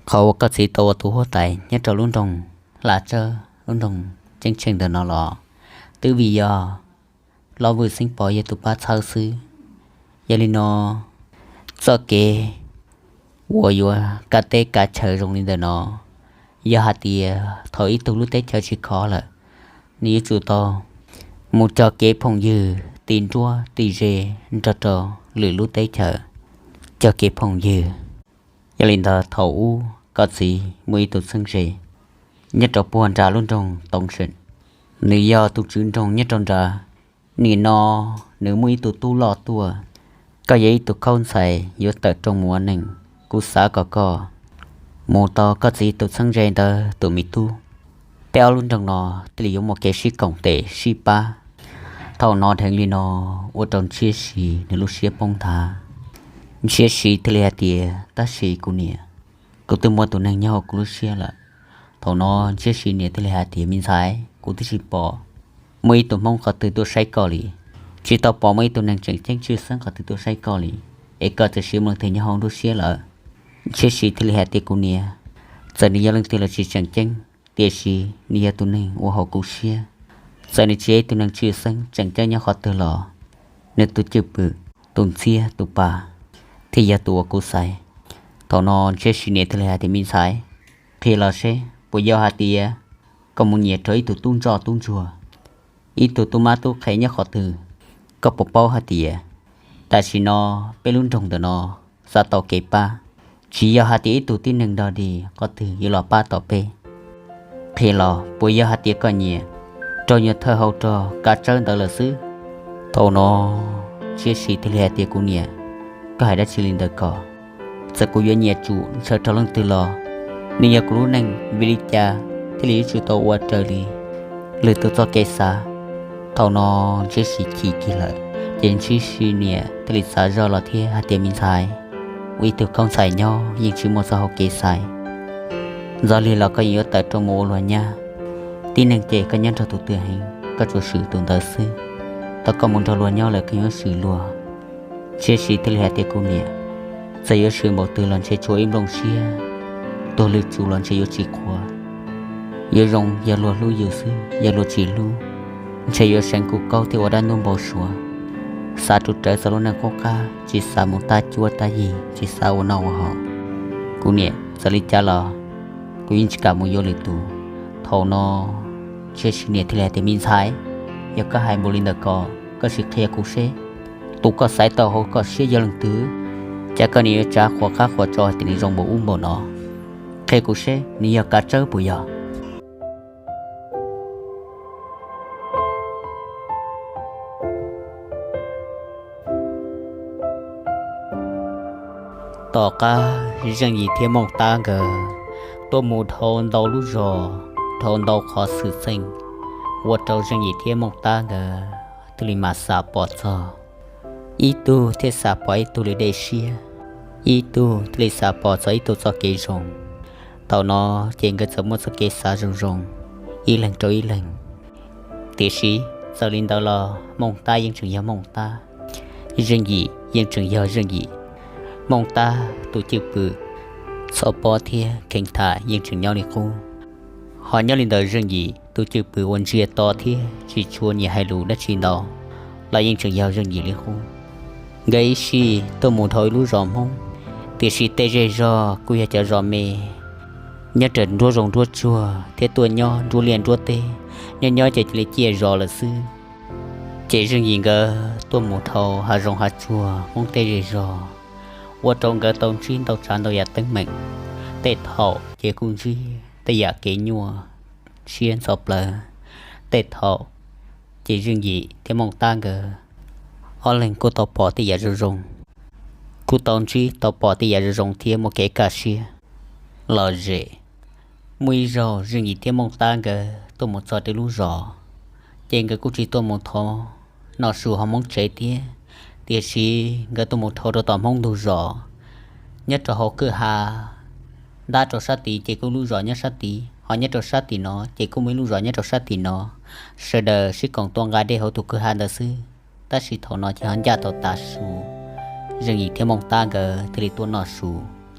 Qhov uas koj txiv tau ua tus huab tais nyob rau lub nroog Hla Tsawb, lub nroog ceeb tsheej ntawm no los twb vim yog Lob Vwj Xeeb Pov yog tus pab txhawb xwb. Yog li no, txoj kev uas yuav kav teb kav chaw zoo li ntawm no, yog hais tias thaum ib tug lub teb chaws tsis khov lawm, nws yuav tsum tau mus cog kev phooj ywg ti nruab ti ze nrog rau lwm lub teb chaws, cog kev phooj ywg. Yog li ntawd thaum ub koj txiv muaj ib tug txheeb ze nyob rau puag nram lub nroog Toov Seem, nws yog tus tswv nroog nyob rau nrad. Nim no nws muaj ib tug tub loj tuaj, koj yog ib tug khaub ntxhais yuav tawm rooj mus ua neej, kuv xav kom koj mus tau koj txiv tus txheeb ze ntawd tus me tub. Peb ob lub nroog no thiaj li yuav muaj kev sib koom tes sib pab. Thaum no dheev li no ua rau Ntshiab Siv nws lub siab poob nthav. Ntshiab Siv thiaj li hais tias, tab sis kuv niam, kuv twb muaj tus neeg nyob hauv kuv lub siab lawm. Thaum no Ntshiab Siv niam thiaj li hais tias, me ntxhais, kuv twb tsis pom muaj ib tug Hmoob qhov twg tuaj saib koj li, tsis tau pom muaj ib tug neeg tseem ceeb tshwj xeeb qhov twg tuaj saib koj li, es koj txawm siv mus leej twg nyob hauv lub siab lawm? Ntshiab Siv thiaj li hais tias, kuv niam, txawm nws yog leej twg los tsis tseem ceeb, tiam sis nws yog tus neeg uas hauv kuv siab. Txawm nws tsis yog ib tug neeg tshwj xeeb tseem ceeb nyob qhov twg los, nws tus cwj pwm, tus ntxhiab tus pa thiaj yog tus uas kuv xaiv. Thaum no Ntshiab Siv niam thiaj li hais tias, me ntxhais, qhia los seb puas yog hais tias koj mus nyiam rau ib tug tub ntsoj tub ntsuag, ib tug tub mab tub qhe nyob qhov twg? Koj puas paub hais tias tam sim no peb lub nroog ntawm no xav tau kev pab, tsis yog hais tias ib tug tib neeg dog dig qhov twg yuav los pab tau peb? Qhia los puas yog hais tias koj nyiam rau nyuag thawj hau rog kav tsawb ntawd lawm xwb? Thaum no Ntshiab Siv thiaj li hais tias, kuv niam, koj hais dab tsi li ntawd ko? Txawm kuv yuav nyiam tsum ntshaw rau leej twg los nws yog kuv lub neej, vim li cas thiaj li yuav tsum tau ua raws li lwm tus txoj kev xav? Thaum no Ntshiab Siv chim kiag lawm, ces Ntshiab Siv niam thiaj li xav zoj los thiab hais tias, me ntxhais, ua ib tug khaub ntxhais nyob yeej tsis muaj txoj hau kev xaiv. Ntxov li los koj yeej yuav tawm rooj mus ua luag nyab. Tib neeg cem koj nyob nrog tus twg heev koj tsuas swm tus ntawd xwb. Thaum koj mus nrog luag nyob lawm koj yuav swm luag. Ntshiab Siv thiaj li hais tias, kuv niam, txawm yuav swm npaum twg los ntshe tsuas ib nplooj siab, tuag lwj tsum los ntshe yuav tsis qhuav. Yuav zoo yog luag hlub yus xwb, yog luag tsis hlub ntshe yuav seev kuv kaub thiab ua dab ntub npau suav. Xav rau rawv txog lub neej qub qab, tsis xav mus tab cuab tab yig, tsis xav ua noj ua haus. Kuv niam, txawm li cas los kuv yeej tsis kam mus yuav lwm tus. Thaum no Ntshiab Siv niam thiaj li hais tias, me ntxhais, yog koj hais npaum li ntawd ko, koj sim qhia kuv seb tus koj xaiv tau hauv koj siab yog leej twg, cas koj niam yuav tsav qhuas qab qhuas tso hais tias nws zoo npaum ub npaum no. Qhia kuv seb nws yog kav tsawb puas yog? Tom qab Zeej Yim thiab Mooj Tab nkawd tuaj mus dhau ntau lub zos, dhau ntau qhov xwm txheej, ua rau Zeej Yim thiab Mooj Tab nkawd thiaj li mam xav pom txog ib tug thiab xav pom ib tug li dej siab, ib tug thiaj li xav pom txog ib tug txoj kev zoo. Thaum no ces nkawd txawm muaj txoj kev xav zoo zoo ib leeg rau ib leeg. Tiam sis txawm li ntawd los Mooj Tab yeej tseem yog Mooj Tab, Zeej Yim yeej tseem yog Zeej Yim. Mooj Tab tus cwj pwm txhob pob thiab kheev tham yeej tseem nyob li qub. Ho nyob li ntawd Zeej Yim tus cwj pwm uas ntsia to thiab tsis tshua nyiam hais lus dab tsi ntau los yeej tseem yog Zeej Yim li qub. Nkawd ib sij tuaj mus dhau ib lub zos Hmoob, tiam sis tej zej zog kuj yog cov zos me, nyob raws nruab zoov nruab tsuag thiab tuaj nyob nruab liaj nruab teb, nyob nyob ces cia li ciaj zos lawm xwb. Ces Zeej Yim nkawd tuaj mus dhau hav zoov hav tsuag Hmoob tej zej zog, ua rau nkawd tau ntsib ntau tsav ntau yam teeb meem. Tej thaum ces kuj ntsib tej yam kev nyuaj siab ntxhov plawv, tej thaum ces Zeej Yim thiab Mooj Tab nkawd ob leeg kuj tau pom tej yam zoo zoo, kuj tau ntsib tau pom tej yam zoo zoo thiab muaj kev kaj siab lom zem. Muaj ib zaug Zeej Yim thiab Mooj Tab nkawd tuaj mus txog rau lub zos, ces nkawd kuj tsis tuaj mus thov noj su hauv Hmoob tsev thiab, tiam sis nkawd tuaj mus dhau rau tom Hmoob ntug zos. Nyob rau hauv kwj ha ntab rau sab tid ces kuj lub zos nyob sab tid, ho nyob rau sab tim no ces kuj muaj ib lub zos nyob rau sab tim no. Sawv daws sib koom tua nqa dej hauv tus kwj ha ntawd xwb. Tab sis thaum no ces ho ncaj tau tav su, Zeej Yim thiab Mooj Tab nkawd thiaj li tuaj noj su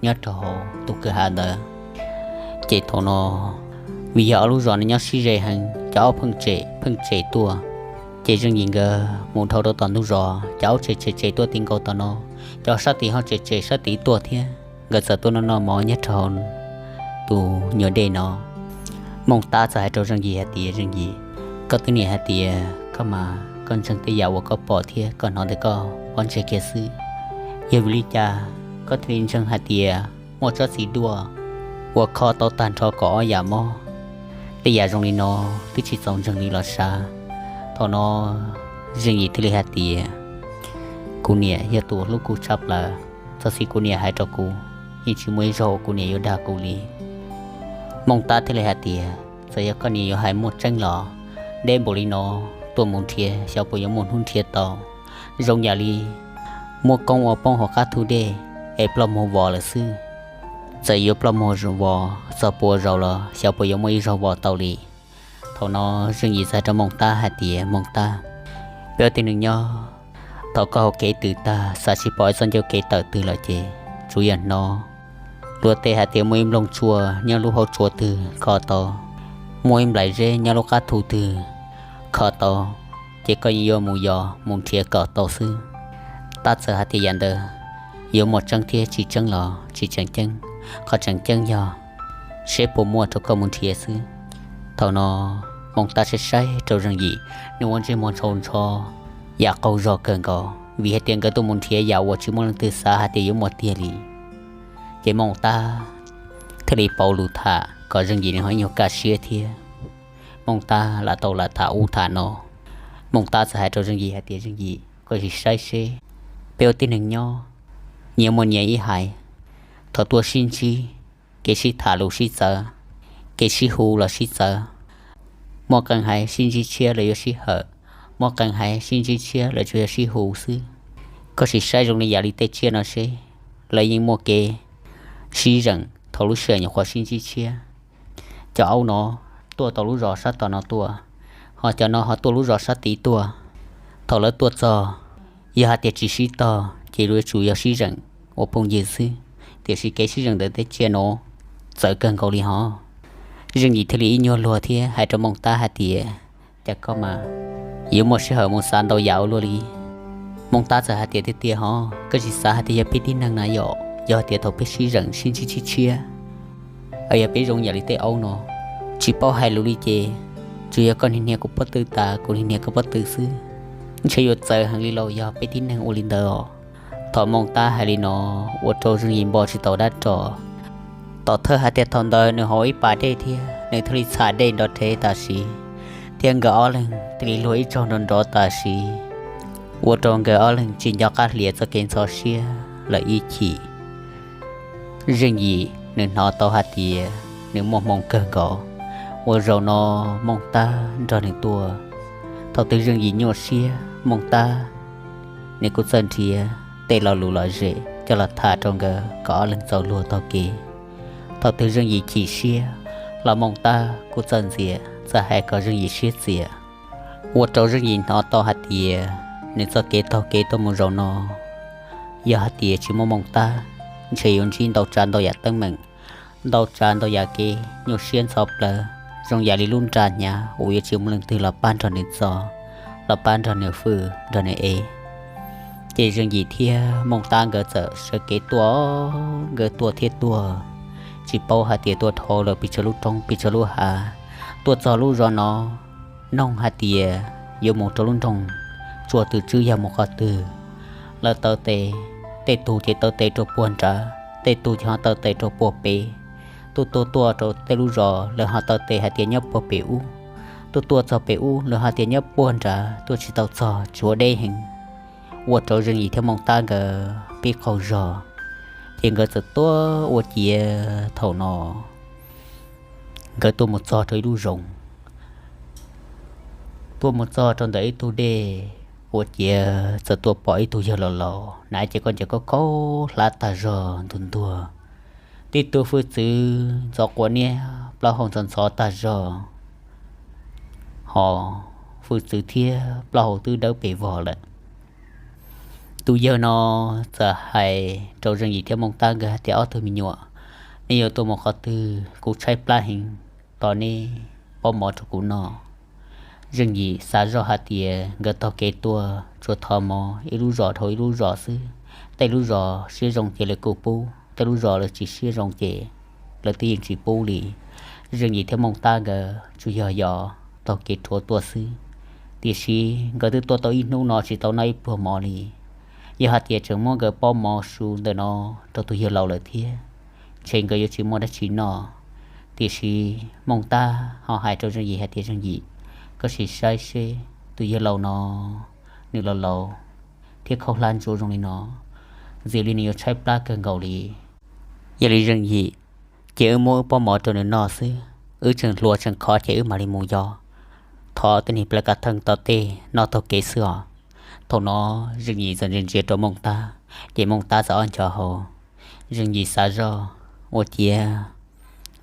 nyob rau hauv tus kwj ha ntawd. Ces thaum no vim yog ob lub zos no nyob sib ze heev, cov aub pheej tsem pheej tsem tuaj. Ces Zeej Yim nkawd mus dhau rau tom ntug zos, cov aub tsem tsem tsem tuaj ti nkaus tom no, cov sab tid ho tsem tsem sab tid tuaj thiab. Nkawd txawm tuaj noj noj mov nyob rau hauv tus nyuag dej no. Mooj Tab txawm hais rau Zeej Yim hais tias, Zeej Yim, koj twb niam hais tias koj mas koj ntseeg tej yam uas koj pom thiab koj hnov ntawm koj pob ntseg kiag xwb. Yog vim li cas koj thiaj li ntseeg hais tias muaj tsob txiv duaj uas kho tau tag nrho kaum ob yam mob? Tej yam zoo li no twb tsis txaus ntseeg li los sav. Thaum no Zeej Yim thiaj li hais tias, kuv niam yog tus uas hlub kuv tshaj plaws, txog txij kuv niam hais rau kuv, yeej tsis muaj ib zaug uas kuv niam yuav dag kuv li. Mooj Tab thiaj li hais tias, txawm yog koj niam yuav hais muaj tseeb los, deb npaum li no, tuaj mus nrhiav xyov puas yuav muaj hnub nrhiav tau. Zoo yam li muaj koob ua poob hauv qab thu dej es ploj muag vos lawm xwb. Txawm yuav ploj muag vos txog pua zaus los xyov puas yuav muaj ib zaug vos tau li. Thaum no Zeej Yim txawm hais rau Mooj Tab hais tias, Mooj Tab, peb ua tib neeg nyob, thaum koj hauv kev twm tag xav tsis pom ib txoj ncauj kev tawm twg lawm ces tsuas yog hnov luag tej hais tias muaj ib nplooj tsua nyob lub hauv tsua twg kho tau, muaj ib nplaim zeb nyob lub qab thu twg kho tau, ces koj yeej yuav mus yos mus nrhiav kom tau xwb. Tab txawm hais tias yam ntawd yuav muaj tseeb thiab tsis tseeb los tsis tseem ceeb, qhov tseem ceeb yog seb puas muaj rau koj mus nrhiav xwb. Thaum no Mooj Tab saib saib rau Zeej Yim, nws ua ntsej muag ntshau ntsho yam qaug zog kawg nkaus vim hais tias nkawd tuaj mus nrhiav yam uas tsis muaj leej twg xav hais tias yuav muaj tiag li. Ces Mooj Tab thiaj li pauv lus tham kom Zeej Yim nws ho ib nyuag kaj siab thiab. Mooj Tab lam tau lam tham ub tham no, Mooj Tab txawm hais rau Zeej Yim hais tias, Zeej Yim, koj sim saib seb, peb ua tib neeg nyob, nyias muaj nyias ib haiv, thaum tuaj sib ntsib, kev sib tham los sib txawv, kev sib hu los sib txawv. Muaj qee haiv sib ntsib tshiab lawv yuav sib hawm, muaj qee haiv sib ntsib tshiab lawv tsuas yog sib hu xwb. Koj sim saib zoo li yam li tej tsiaj no seb, lawv yeej muaj kev sib zeem thaum lub sij hawm nyuam qhuav sib ntsib tshiab. Cov aub no tuaj tau lub zos sab tom no tuaj, ho cov no ho tuaj lub zos sab tid tuaj. Thaum lawv tuaj txog, yog hais tias tsis sib tog ces yuav tsum yog sib zeem ua phooj ywg xwb, tiam sis kev sib zeem ntawm tej tsiaj no txawv kawg nkaus li hos. Zeej Yim thiaj li ib nyuag luag thiab hais rau Mooj Tab hais tias, cas koj mas yuav muaj sij hawm mus xav ntau yam ua luaj li. Mooj Tab txawm hais tias, tiag tiag hos, koj tsis xav hais tias yog peb tib neeg na yom, yog hais tias thaum peb sib zeem sib ntsib tshiab tshiab, yog peb zoo yam li tej aub no, tsis paub hais lus li ces tsuas yog koj niag hnia kuv pob tw tas kuv niag hnia koj pob tw xwb, ntshe yuav txawv heev li lauj yog peb tib neeg ua li ntawd os. Thaum Mooj Tab hais li no ua rau Zeej Yim npo tsis tau dab ro. Tom thawj hais tias thaum ntawd nws haus ib pas dej thiab nws thiaj li txham dej nrov rhev tam sim, thiab nkawd ob leeg thiaj li luag ib tsaug nrov nrov tam sim, ua rau nkawd ob leeg tsis nco qab hlias txoj kev ntxhov siab lawm ib chim. Zeej Yim nws hnov tau hais tias nws muaj hmoo kawg nkaus uas zaum no Mooj Tab nrog nws tuaj. Thaum twg Zeej Yim nyuaj siab, Mooj Tab nws kuj txawj nrhiav tej lo lus lom zem coj los tham rau nkawd kom ob leeg txaus luag taug kev. Thaum twg Zeej Yim chim siab los Mooj Tab kuj txawj ntxias txawj hais kom Zeej Yim siab txias, ua rau Zeej Yim hnov tau hais tias nws txoj kev taug kev tuaj mus zaum no, yog hais tias tsis muaj Mooj Tab, ntshe yuav ntsib ntau tsav ntau yam teeb meem, ntau tsav ntau yam kev nyuaj siab ntxhov plawv, zoo yam li lub nra hnyav uas yuav tsis muaj leej twg los pab nrog nws txo, los pab nrog nws fwj nrog nws ev. Ces Zeej Yim thiab Mooj Tab nkawd txawm sawv kev tuaj, nkawd tuaj thiab tuaj, tsis paub hais tias tuaj dhau lawm pes tsawg lub roob pes tsawg lub hav, tuaj txog lub zos no, noog hais tias yuav mus rau lub nroog Tsuas Twm Tswb yog mus qhov twg. Lawv taw tes, tej tug ces taw tes rau puag nrad, tej tug ces ho taw tes rau puag pem. Tuaj tuaj tuaj rau tej lub zos lawv ho taw tes hais tias nyob puag pem ub. Tuaj tuaj txog pem ub lawv ho tias nyob puag nrad, tuaj tsis tau txog, tshuav deb heev, ua rau Zeej Yim thiab Mooj Tab nkawd pib qaug zog. Ces nkawd txawm tuaj ua ciav thaum no, nkawd tuaj mus txog rau ib lub zoov, tuaj mus txog rau ntawm ib tug dej, ua ciav txawm tuaj pom ib tug yawg laus laus, hnav cev khaub ncaws khaub khaub hlab tag zog ntuag ntuag, tib tug hwj txwv ntxhov quav niab plaub hau ntxhov ntxhov tag zog, ho hwj txwv thiab plaub hau twb dawb pes vog lawm. Tus yawg no txawm hais rau Zeej Yim thiab Mooj Tab nkawd hais tias, ob tug me nyuam, nej yuav tuaj mus qhov twg? Kuv tshaib plab heev, tos nej pab mov rau kuv noj. Zeej Yim xav zoj hais tias nkawd taug kev tuaj tsuas thov mov ib lub zos dhau ib lub zos xwb, tej lub zos siab zoo ces lawv kuj pub, tej lub zos lawv tsis siab zoo ces lawv twb yeej tsis pub li. Zeej Yim thiab Mooj Tab nkawd tsuas yog yos taug kev rhuav tuaj xwb, tiam sis nkawd twb tuaj tau ib hnub no tsis tau noj ib pluag mov li. Yog hais tias tseem muab nkawd pob mov su ntawm no rau tus yawg laus lawm thiab, ntshe nkawd yuav tsis muaj dab tsi noj. Tiam sis Mooj Tab ho hais rau Zeej Yim hais tias, Zeej Yim, koj sim saib seb tus yawg laus no nws laus laus thiab khaub hlab ntsuav zoo li no, ntxim li nws yuav tshaib plab kawg nkaus li. Yog li Zeej Yim, ces wb muab wb pob mov rau nws noj xwb, wb tseem hluas tseem khov ces wb mam li mus yos thov tej niag plaws kav theej tom tej noj taug kev xwb os. Thaum no Zeej Yim txawm ntsia ntsia rau Mooj Tab, ces Mooj Tab txawm ob nco hau. Zeej Yim xav zoj, ua ciav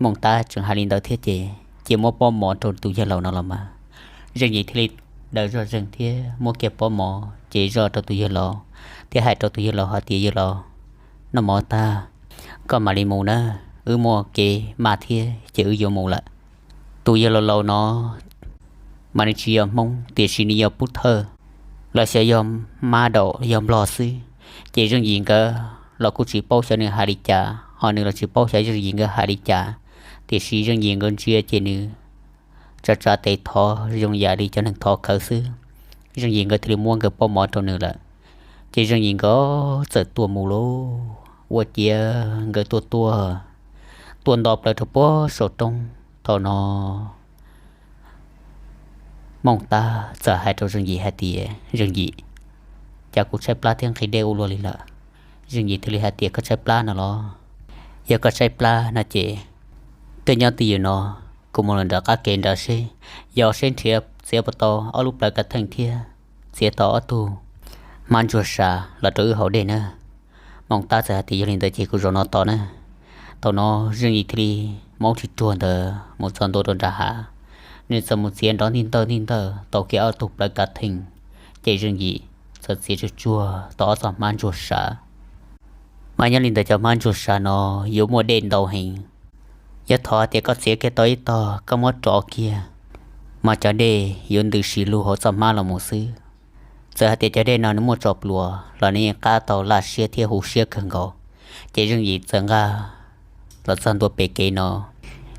Mooj Tab tseem hais li ntawd thiab ces cia muab pob mov rau tus yawg laus no los mas. Zeej Yim thiaj li daws zoj zeeg thiab muab kiag pob mov ces zoj rau tus yawg laus, thiab hais rau tus yawg laus hais tias, Yawg laus, noj mov tag, koj mam li mus na, wb muaj kev maj thiab ces wb yuav mus lawm. Tus yawg laus laus no mas nws tsis yog Hmoob tiam sis nws yog Pub Thawj los xyov yog Mab Daum yog Nplog xwb, ces Zeej Yim nkawd los kuj tsis paub xyov nws hais li cas, ho nws los tsis paub xyov Zeej Yim nkawd hais li cas. Tiam sis Zeej Yim nkawd ntsia ces nws tsa tsa tes thov zoo yam li cov neeg thov khawv xwb. Zeej Yim nkawd thiaj li muab nkawd pob mov rau nws lawm. Ces Zeej Yim nkawd txawm tuaj mus lauj, ua ciav nkawd tuaj tuaj, tuaj nto plaws rau puag saum roob. Thaum no Mooj Tab txawm hais rau Zeej Yim hais tias, Zeej Yim, cas kuv tshaib plab thiab nqhis dej ua luaj li lawm? Zeej Yim thiaj li hais tias, Koj tshaib plab no los? Yog koj tshaib plab no ces koj nyob twj ywm no, kuv mus los nram qab kev nrad seb, yog seb nrhiav txiav puas tau ob lub plawv kav theej thiab txiav tau ob tug hmab ntsuag sav los rau wb haus dej na. Mooj Tab txawm hais tias, Yog li ntawd ces kuv zaum no tos na. Thaum no Zeej Yim thiaj li muab tsis ruag ntawd mus txog ntua rau nram hav. Nws txawm mus txiav nrov ntig ntawj ntig ntawj tau kiag ob tug plawv kav theej, ces Zeej Yim txawm txiav tsuag tsuag tau ob txoj hmab ntsuag sav. Mas nyob li ntawd cov hmab ntsuag sav no yuav muaj dej ntau heev. Yog thov hais tias koj txiav kiag tau ib tog koj muab rov kiag, mas cov dej yuav ntws si lug hauv txoj hmab los mus xwb. Txawm hais tias cov dej no nws muaj tso pluas los nws yeej qab tau laj siab thiab huv siab kawg nkaus. Ces Zeej Yim txawm nqa los txog ntua pem kev no,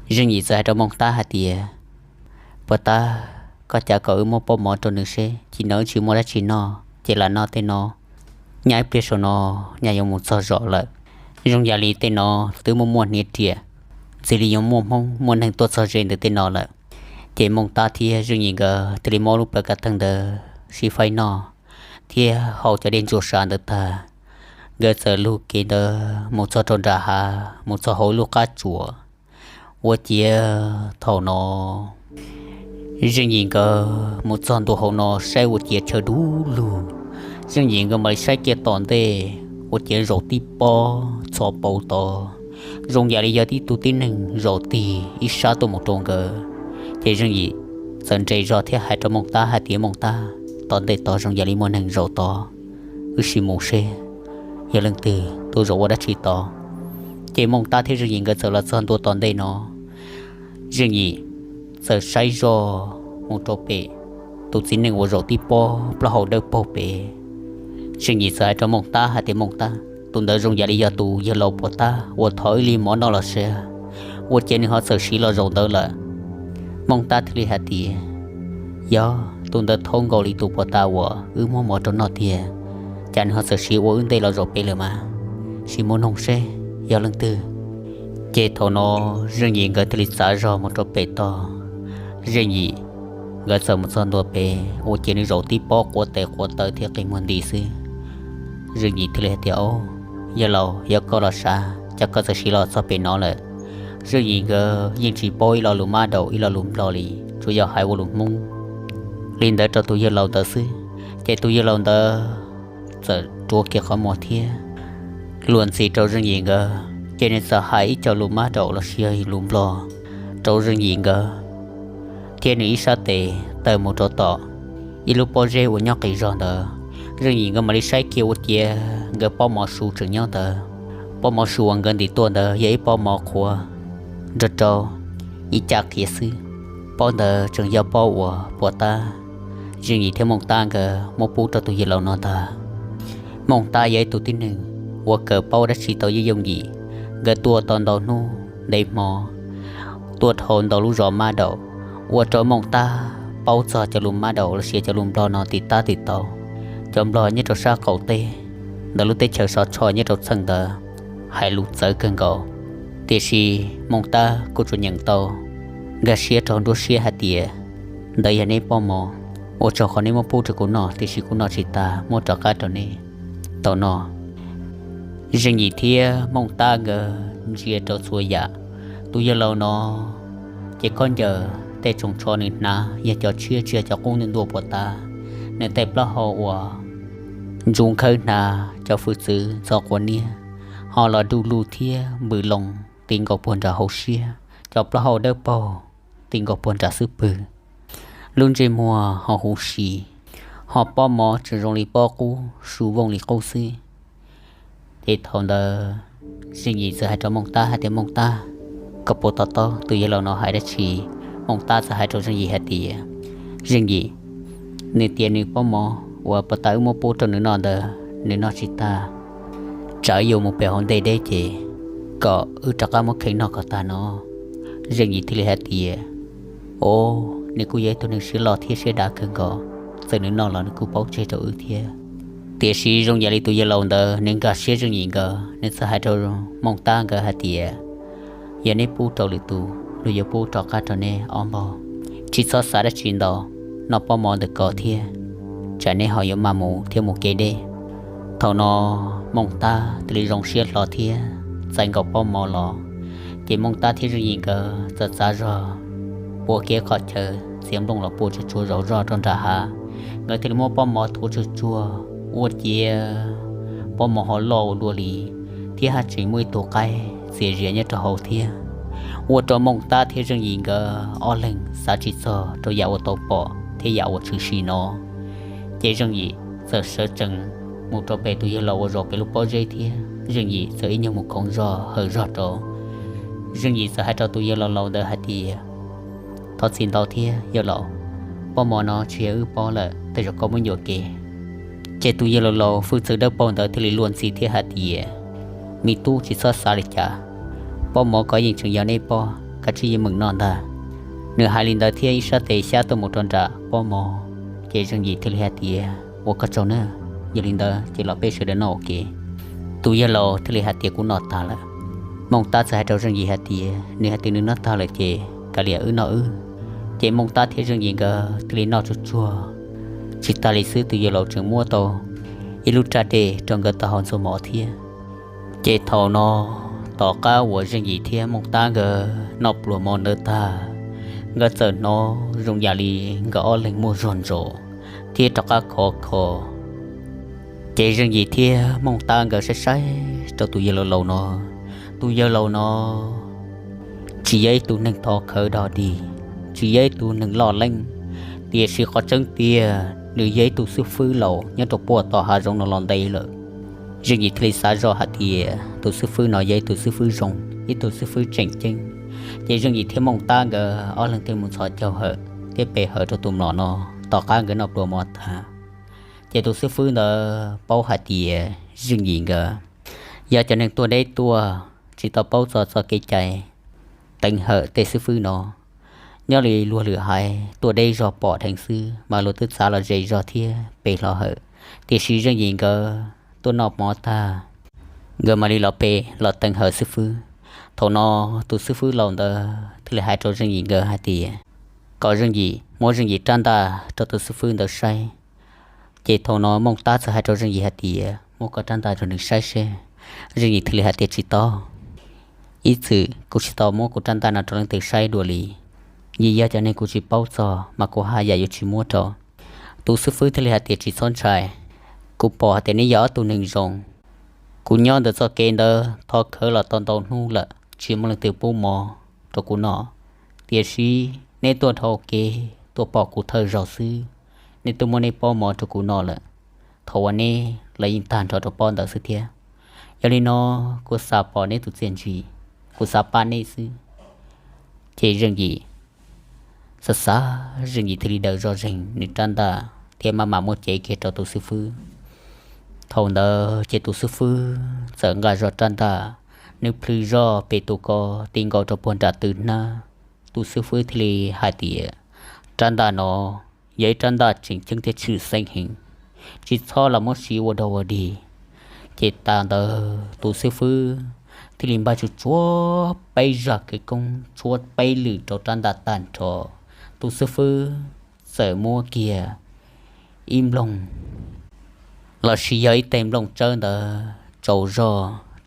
Zeej Yim txawm hais rau Mooj Tab hais tias, Puas tab, koj cav kom wb muab pob mov rau nws seb, cia no wb tsis muaj dab tsi noj ces lam noj tej no. Nyaj ib pliag saum no nyaj yuav mus txog zos lawm. Zoo yam li tej no twb muaj muaj hniav riam, ntxim li yuav muaj Hmoob muaj neeg tuaj txog ze ntawm tej no lawm. Ces Mooj Tab thiab Zeej Yim nkawd thiaj li muab lub plawv kav theej ntawd sib faib noj thiab haus cov dej ntsuag sav ntawd tag, nkawd txawm lug kev ntawd mus txog rau nram hav, mus txog hauv ib lub qab tsuas. Ua ciav thaum no Zeej Yim nkawd mus txog ntua hauv no saib ua ciav chaw dub lug. Zeej Yim nkawd mam li saib kiag tom ntej, ua ciav zaum tib pob txhos paus tod, zoo yam li yog tib tug tib neeg zaum tig ib sab tuaj mus rau nkawd. Ces Zeej Yim txawm nres zog thiab hais rau Mooj Tab hais tias, Mooj Tab, tom ntej tod zoo yam li muaj neeg zaum tod, wb sim mus seb yog leej twg tuaj zaum ua dab tsi tod. Ces Mooj Tab thiab Zeej Yim nkawd txawm los txog ntua tom ntej no, Zeej Yim txawm saib zoj mus rau pem tus txiv neej uas zaum tib pob plaub hau dawb paug pem. Zeej Yim txawm hais rau Mooj Tab hais tias, Mooj Tab, tus ntawd zoo yam li yog tus yawg laus Puas Tab uas thov wb li mov noj los sia, ua ciav nws ho txawm siv los zaum ntawd lawm. Mooj Tab thiaj li hais tias, Yog tus ntawd thaub nkaus li tus Puas Tab uas wb muab mov rau noj tiag, cas nws ho txawm siv ua wb ntej los zaum pem lawm mas, sim mus noog seb yog leej twg. Ces thaum no Zeej Yim nkawd thiaj li txav zog mus rau pem tog. Zeej Yim nkawd txawm mus txog ntua pem ua ciav nws zaum tib pob quav tes quav taw thiab qi muag nti xwb. Zeej Yim thiaj li hais tias, Au, yawg laus, yog koj los sav, cas koj txawm siv los txog pem no lawm? Zeej Yim nkawd yeej tsis paub ib lo lus Mab Daum ib lo lus Nplog li, tsuas yog hais ua lus Hmoob li ntawd rau tus yawg laus ntawd xwb. Ces tus yawg laus ntawd txawm rua kiag qhov muag thiab luag ntxhi rau Zeej Yim nkawd, ces nws txawm hais ib co lus Mab Daum los sis yog lus Nplog rau Zeej Yim nkawd, thiab nws ib sab tes taw mus rau tom ib lub pob zeb uas nyob qis zog ntawd. Zeej Yim nkawd mam li saib kiag ua ciav nkawd pob mov su tseem nyob ntawd. Pob mov su uas nkawd ntim tuaj ntawd yog ib pob mov qhuav nrog rau ib caj qias xwb. Pob ntawd tseem yog pob uas Puas Tab, Zeej Yim thiab Mooj Tab nkawd muab pub rau tus yawg laus no ntag. Mooj Tab yog ib tug tib neeg uas kawm paub dab tsi tau yooj yooj yim. Nkawd tuaj tau ntau hnub ntev hmo, tuaj dhau ntau lub zos Mab Daum, ua rau Mooj Tab paub txog cov lus Mab Daum los sis cov lus Nplog no tiv tab tiv tau. Cov Nplog nyob rau sab qaum teb ntawm lub teb chaws Sov Tsho nyob rau txheej ntawd hais lus txawv kawg nkaus, tiam sis Mooj Tab kuj tsuas nyeem tau, nkag siab rau nruab siab hais tias, Ntawd yog neb pob mov, ua tsaug qhov neb muab pub rau kuv noj, tiam sis kuv noj tsis tas, muab rov qab rau neb tau noj. Zeej Yim thiab Mooj Tab nkawd ntsia rau txhua yam. Tus yawg laus no ces khaub ncaws tej tsoos tsho nws hnav yog cov tshiab tsis yog cov qub ntuj ntua puas tas. Nws tej plaub hau uas ntsuj khawb hnav cov fwm txwv ntxhov quav niab ho los du lug thiab npws loo ti nkaus puag nram hauv siab. Cov plaub hau dawb paug ti nkaus puag nram xub pwg. Lub ntsej muag ho huv si, ho pob mov tseem zoo li pob qub, su vooj li qub xwb. Ces thaum ntawd Zeej Yim txawm hais rau Mooj Tab hais tias, Mooj Tab, koj puas to taub tus yawg laus no hais dab tsi? Mooj Tab txawm hais rau Zeej Yim hais tias, Zeej Yim, nws tias nws pob mov uas puag ta wb muab pub rau nws noj ntawd nws noj tsis tag, tsam yuav mus pem hauv ntej deb ces kom wb rov qab muab kheev noj kom tag no. Zeej Yim thiaj li hais tias, Au, nws kuj yog ib tug neeg siab loj thiab siab dav kawg nkaus, txawm nws noj los nws kuj paub tseg rau wb thiab. Tiam sis zoo yam li tus yawg laus ntawd nws nkag siab Zeej Yim nkawd, nws txawm hais rau Mooj Tab nkawd hais tias, Yog neb pub rau lwm tus, luag yuav pub rov qab rau neb ob npaug. Tsis txhob xav dab tsi ntau, noj pob mov ntawm ko thiab, tsam neb ho yuav maj mus thiab mus kev deb. Thaum no Mooj Tab thiaj li zoo siab hlo thiab txais nkaus pob mov los. Ces Mooj Tab thiab Zeej Yim nkawd txawm txav zog pua kiag qhov chaw txiav nplooj los pua tsuag tsuag zaum zog rau nram hav. Nkawd thiaj li muab pob mov thuav tsuag tsuag ua ciav pob mov ho loj ua dua li, thiab haj tseem muaj ib tug qaib txias zias nyob rau hauv thiab. Ua rau Mooj Tab thiab Zeej Yim nkawd ob leeg xav tsis txog rau yam uas tau pom thiab yam uas tshwm sim no. Ces Zeej Yim txawm sawv tsees mus rau pem tus yawg laus uas zaum pem lub pob zeb thiab Zeej Yim txawm ib nyuag mus khoov zog hawm zog rau. Zeej Yim txawm hais rau tus yawg laus laus ntawd hais tias, Thov txim ntau thiab yawg laus, pob mov no tsis yog wb pob lawm, tej zaum koj muab nyuam kev. Ces tus yawg laus laus fwj txwv dawb paug ntawd thiaj li luag ntxhi thiab hais tias, Me tub, tsis txhob xav li cas, pob mov ko yeej tseem yog neb pob, kav tsij yeej meem noj ntag. Nws hais li ntawd thiab ib sab tes xyab tuaj mus rau nram pob mov. Ces Zeej Yim thiaj li hais tias, Ua koj tsaug nawb, yog li ntawd ces los peb sawv daws noj ua ke. Tus yawg laus thiaj li hais tias, Kuv noj tag lawm. Mooj Tab txawm hais rau Zeej Yim hais tias, Nws hais tias nws noj tag lawm ces kav liam wb noj wb. Ces Mooj Tab thiab Zeej Yim nkawd thiaj li noj tsuag tsuag. Tsis tas li xwb tus yawg laus tseem muab tau ib lub raj dej rau nkawd tau haus ntxuag mov thiab. Ces thaum no, tom qab uas Zeej Yim thiab Mooj Tab nkawd noj pluas mov ntawd tag, nkawd txawm hnov zoo yam li nkawd ob leeg muaj zog ntsos thiab rov qab khov kho. Ces Zeej Yim thiab Mooj Tab nkawd saib saib rau tus yawg laus laus no, tus yawg laus no tsis yog ib tug neeg thov khawv dog dig, tsis yog ib tug neeg loj leeb, tiam sis qhov tseeb tiag nws yog ib tug xib fwb laus nyob rau puag tom hav zoov no los ntev lawm. Zeej Yim thiaj li xav zoj hais tias tus xib fwb no yog ib tug xib fwb zoo, ib tug xib fwb tseem ceeb. Ces Zeej Yim thiab Mooj Tab nkawd ob leeg thiaj mus ntxhov caug hawm thiab pe hawm rau tus mlom no. Tom qab nkawd noj pluas mov tag, ces tus xib fwb ntawd paub hais tias Zeej Yim nkawd yog cov neeg tuaj deb tuaj, tsis tau paub txog txoj kev cai teev hawm tej xib fwb no. Nyob li luag lwm haiv tuaj deb zog pom dheev xwb mas luag twb txav los ze zog thiab pe hlo hawm, tiam sis Zeej Yim nkawd tuaj noj mov tag, nkawd mam li los pe los teev hawm xib fwb. Thaum no tus xib fwb laus ntawd thiaj li hais rau Zeej Yim nkawd hais tias kom Zeej Yim muab Zeej Yim rab ntaj rau tus xib fwb ntawd saib. Ces thaum no Mooj Tab txawm hais rau Zeej Yim hais tias, Muab koj rab ntaj rau nws saib seb. Zeej Yim thiaj li hais tias, Tsis tau, ib txwm kuv tsis tau muab kuv rab ntaj no rau leej twg saib dua li. Yim yog cov neeg kuv tsis paub txog mas kuv haj yam yuav tsis muab rau. Tus xib fwb thiaj li hais tias, Tsis txhob ntshai, kuv pom hais tias neb yog ob tug neeg zoo. Kuv nyob ntawm txoj kev ntawd thov khawv los tau ntau hnub lawm tsis muaj leej twg pub mov rau kuv noj, tiam sis neb tuaj dhau kev tuaj pom kuv thawj zaug xwb, neb twb muab neb pob mov rau kuv noj lawm. Thaum uas neb los yeej tag nrho rau pob ntawd xwb thiab. Yog li no, kuv xav pom neb tus txiaj ntsig, kuv xav pab neb xwb. Ces Zeej Yim xav xav, Zeej Yim thiaj li daws zoj zeeg nws rab ntaj thiab maj mam muab cev kiag rau tus xib fwb. Thaum ntawd ces tus xib fwb txawm nqa zog rab ntaj, nws plhws zog pem tus ko ti nkaus rau puag nram tw hnab. Tus xib fwb thiaj li hais tias, Rab ntaj no yog ib rab ntaj tseem ceeb thiab tshwm xeeb heev, tsis txhob los muab siv ua dog ua dig. Ces tas ntawd tus xib fwb thiaj li npaj tsuag tsuag peb zaj khawv koob tshuab peb lwm rau rab ntaj tag nrho. Tus xib fwb txawm muab kiag ib nplooj los sis yog ib teg nplooj tsawb ntawd tsaus zog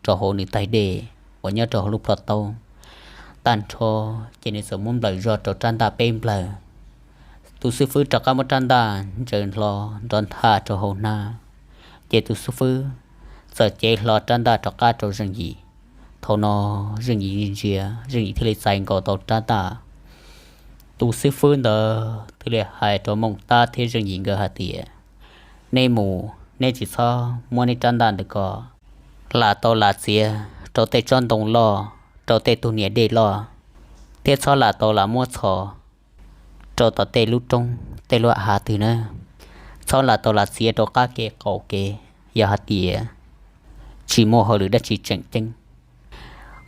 rau hauv nws taig dej uas nyob rau hauv lub plho taub. Tag nrho ces nws txawm muab nplawm zog rau rab ntaj peb nplawg. Tus xib fwb rov qab muab rab ntaj ntsaws hlo nrov nthaj rau hauv hnab, ces tus xib fwb txawm cev hlo rab ntaj rov qab rau Zeej Yim. Thaum no Zeej Yim ntsia, Zeej Yim thiaj li txais nkaus tau rab ntaj. Tus xib fwb ntawd thiaj li hais rau Mooj Tab thiab Zeej Yim nkawd hais tias, nej mus, nej tsis txhob muab nej rab ntaj ntawd ko lam tau lam txiav rau tej tsob ntoo loj, rau tej tug niam dej loj, thiab txhob lam tau lam muab txhos rau tom tej lub roob tej lub hav twg na. Txhob lam tau lam txiav rau qab kev qaum kev, yog hais tias tsis muaj hauj lwm dab tsi tseem ceeb.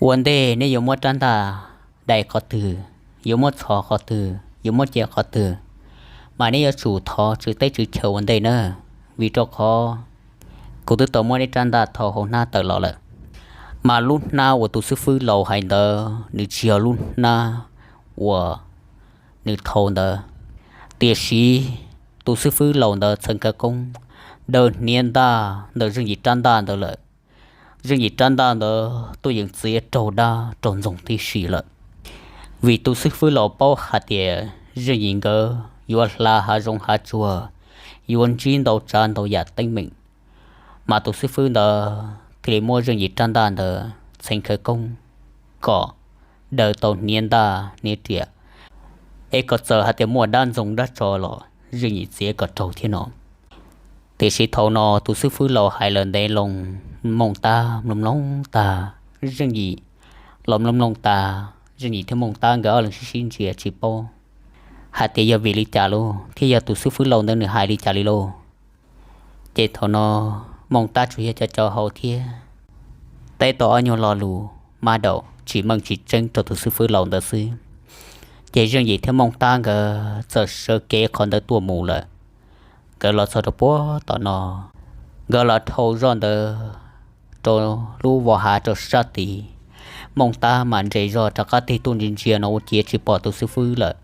Ua ntej nej yuav muab rab ntaj dai qhov twg, yuav muab txhos qhov twg, yuav muab cia qhov twg, mas nej yuav tsum thov tswv teb tswv chaw ua ntej na, vim rau qhov kuv twb tau muab nej rab ntaj thau hauv hnab tawm los lawm. Mas lub hnab uas tus xib fwb laus hais ntawd nws tsis yog lub hnab uas nws thau ntawd, tiam sis tus xib fwb laus ntawd txhawm khawv koob daws hniav ntaj ntawm Zeej Yim rab ntaj ntawd lawm. Zeej Yim rab ntaj ntawd tuaj yeem txiav raug dab raug ntxoog tib si lawm, vim tus xib fwb laus paub hais tias Zeej Yim nkawd yuav hla hav zoov hav tsuag, yuav ntsib ntau tsav ntau yam teeb meem. Mas tus xib fwb ntawd thiaj li muab Zeej Yim rab ntaj ntawd txhawm khawv koob kom daws tau hniav ntaj hniav riam, es kom txawm hais tias muaj dab ntxoog dab tso los Zeej Yim txiav kom raug thiab no. Tiam sis thaum no tus xib fwb laus hais lawm ntev loo, Mooj Tab mloog mloog tag, Zeej Yim los mloog mloog tag, Zeej Yim thiab Mooj Tab nkawd ob leeg sib sib ntsia tsis paub hais tias yog vim li cas lauj, thiab yog tus xib fwb laus ntawd nws hais li cas li lauj. Ces thaum no Mooj Tab tsuas yog co co hau thiab teb tau ob nyuag lo lus mab daum tsis meej tsis tseeb rau tus xib fwb laus ntawd xwb. Ces Zeej Yim thiab Mooj Tab nkawd txawm sawv kev qhov ntawd tuaj mus lawm. Nkawd los txog rau puag tom no, nkawd los dhau zoj ntawd rau lub vos hav rau sab tid. Mooj Tab mas nres zog rov qab tig tuaj ntsia ntsia no ua ciav tsis pom tus xib fwb lawm.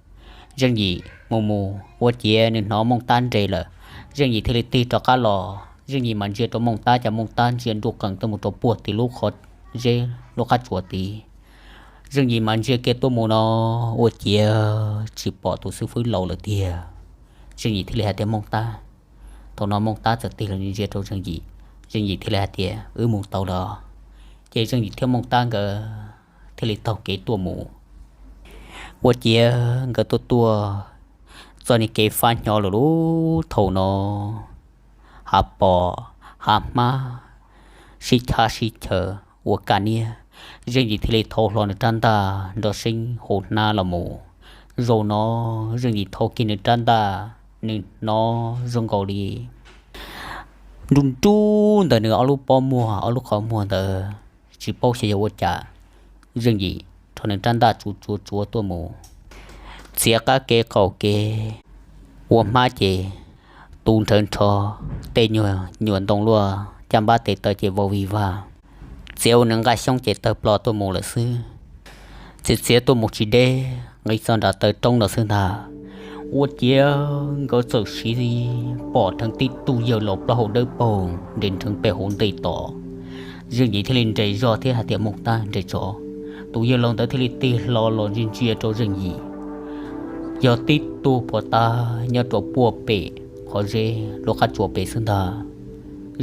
Zeej Yim mus mus ua ciav nws hnov Mooj Tab nres lawm, Zeej Yim thiaj li tig rov qab los. Zeej Yim mas ntsia rau Mooj Tab, cas Mooj Tab ntsia nruj qees tuaj mus rau puag tim lub qhov zeb lub qab tsuas tid. Zeej Yim mas ntsia kiag tuaj mus no ua ciav tsis pom tus xib fwb laus lawm tiag. Zeej Yim thiaj li hais tias, Mooj Tab. Thaum no Mooj Tab txawm tig los ntsia rau Zeej Yim, Zeej Yim thiaj li hais tias, Wb mus tau los. Ces Zeej Yim thiab Mooj Tab nkawd thiaj li taug kev tuaj mus. Ua ciav nkawd tuaj tuaj txoj niag kev fab hnyo lawm lub thaum no, hav pos hav hmab sib chab sib chaw ua kaj niab. Zeej Yim thiaj li thau hlo nws rab ntaj nrov seeb hauv hnab los mus. Zaum no Zeej Yim thau kiag nws rab ntaj, nws hnov zoo nkaus li nruj nruj ntawm nws ob lub pob muag ob lub qhov muag ntawd, tsis paub xyov yog ua cas. Zeej Yim rho nws rab ntaj tsuav tsuav tsuav tuaj mus, txiav qab kev qaum kev, ua hmab ces tu nrhawv nrho, tej nyuag nyuam ntoo luaj caj npab tes taw ces vau vig vag, txiav ua nws nqaj xyoob ces tawg plo tuaj mus lawm xwb. Txiav txiav tuaj mus tsis deb, nqis txog nram taw roob no xwb ntag, ua ciav nkawd txawm siv pom dheev tib tug yawg laus plaub hau dawb paug nres nrheev pem hauv ntej tos. Zeej Yim thiaj li nres zog thiab hais tias, Mooj Tab, nres tso. Tus yawg laus ntawd thiaj li tig hlo los ntsia ntsia rau Zeej Yim, yog tib tug pov tab nyob rau puag pem qhov zeb lub qab tsuas pem xwb ntag.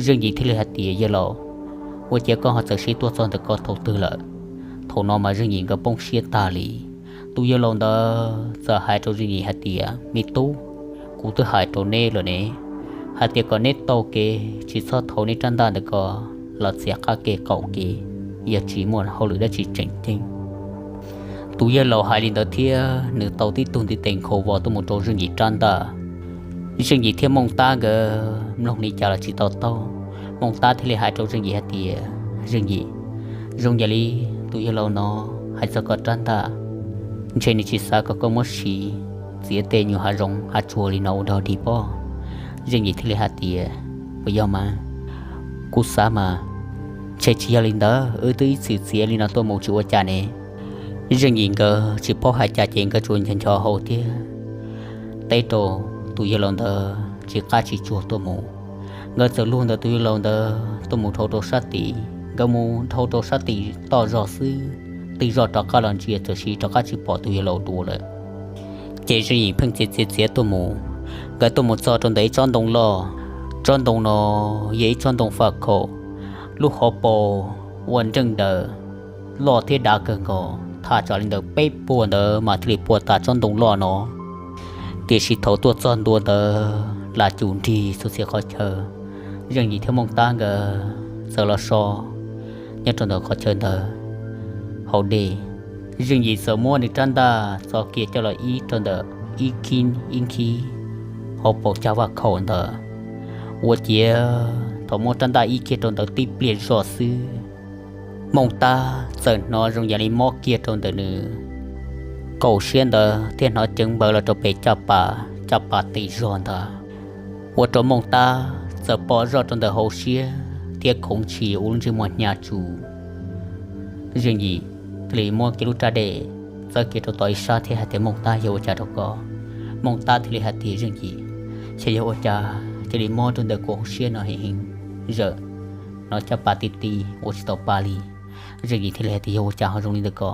Zeej Yim thiaj li hais tias, Yawg laus, ua ciav koj ho txawm siv tuaj txog ntawm ko thaum twg lawm? Thaum no mas Zeej Yim nkawd poob siab tag li. Tus yawg laus ntawd txawm hais rau Zeej Yim hais tias, Me tub, kuv twb hais rau neb lawm ne, hais tias kom neb taug kev tsis txhob thau neb rab ntaj ntawm ko los txiav qab kev qaum kev, yog tsis muaj hauj lwm dab tsi tseem ceeb. Tus yawg laus hais li ntawd thiab nws tau tib tug ntiv tes nkhaus vos tuaj mus rau Zeej Yim rab ntaj. Zeej Yim thiab Mooj Tab nkawd mloog li cas los tsis tau taub. Mooj Tab thiaj li hais rau Zeej Yim hais tias, Zeej Yim, zoo yam li tus yawg laus no hais txog koj rab ntaj, ntshe nws tsis xav kom koj muab siv txiav tej nyuag hav zoov hav tsuag li no ua dog dig pob. Zeej Yim thiaj li hais tias, Puas yog mas? Kuv xav mas ntshe tsis yog li ntawd, wb twb ib txwm txiav li no tuaj mus tsis ua cas ne. Zeej Yim nkawd tsis paub hais cas ces nkawd tsuas nco nco hau thiab teb rau tus yawg laus ntawd tsis qab tsis tsuag tuaj mus. Nkawd txawm lug ntawm tus yawg laus ntawd tuaj mus dhau rau sab tid, nkawd mus dhau rau sab tim toj zog xwb, tig zog rov qab los ntsia txawm sis rov qab tsis pom tus yawg laus dua lawm. Ces Zeej Yim pheej txiav txiav txiav tuaj mus, nkawd tuaj mus txog rau ntawm ib tsob ntoo loj. Tsob ntoo no yog ib tsob ntoo faj khaum, lub hauv paus ua nreej daws loj thiab dav kawg nkaus, thaj tsam li ntawm peb puas ntawd mas thiaj li puas tas tsob ntoo loj no. Tiam sis thaum tuaj txog ntua ntawd lam cum nrig txhua txhia qhov chaw, Zeej Yim thiab Mooj Tab nkawd txawm los so nyob rau ntawm qhov chaw ntawd hauv dej. Zeej Yim txawm muab nws rab ntaj txo kiag coj los ib rau ntawm ib khib ib khib hauv paus cag vaj khaum ntawd. Ua ciav thaum muab rab ntaj ib kiag rau ntawd tib pliag zog xwb, Mooj Tab txawm hnov zoo yam li mob kiag rau ntawm nws kaum siab ntawd thiab hnov ceev npaws los rau pem caj pas, caj pas tes zog ntawd, ua rau Mooj Tab txawm pom zog rau ntawm hauv siab thiab khoov ntshis ua lub ntsej muag hnyav tsuv. Zeej Yim thiaj li muab kiag lub rab dej txawb kiag rau tom ib sab thiab hais tias, Mooj Tab, yog ua cas rau koj? Mooj Tab thiaj li hais tias, Zeej Yim, xyov yog ua cas cia li mob rau ntawm kuv hauv siab no heev heev, zawm hnov caj pas ti ti ua tsis tau pa li. Zeej Yim thiaj li hais tias, yog ua cas ho zoo li ntawd ko?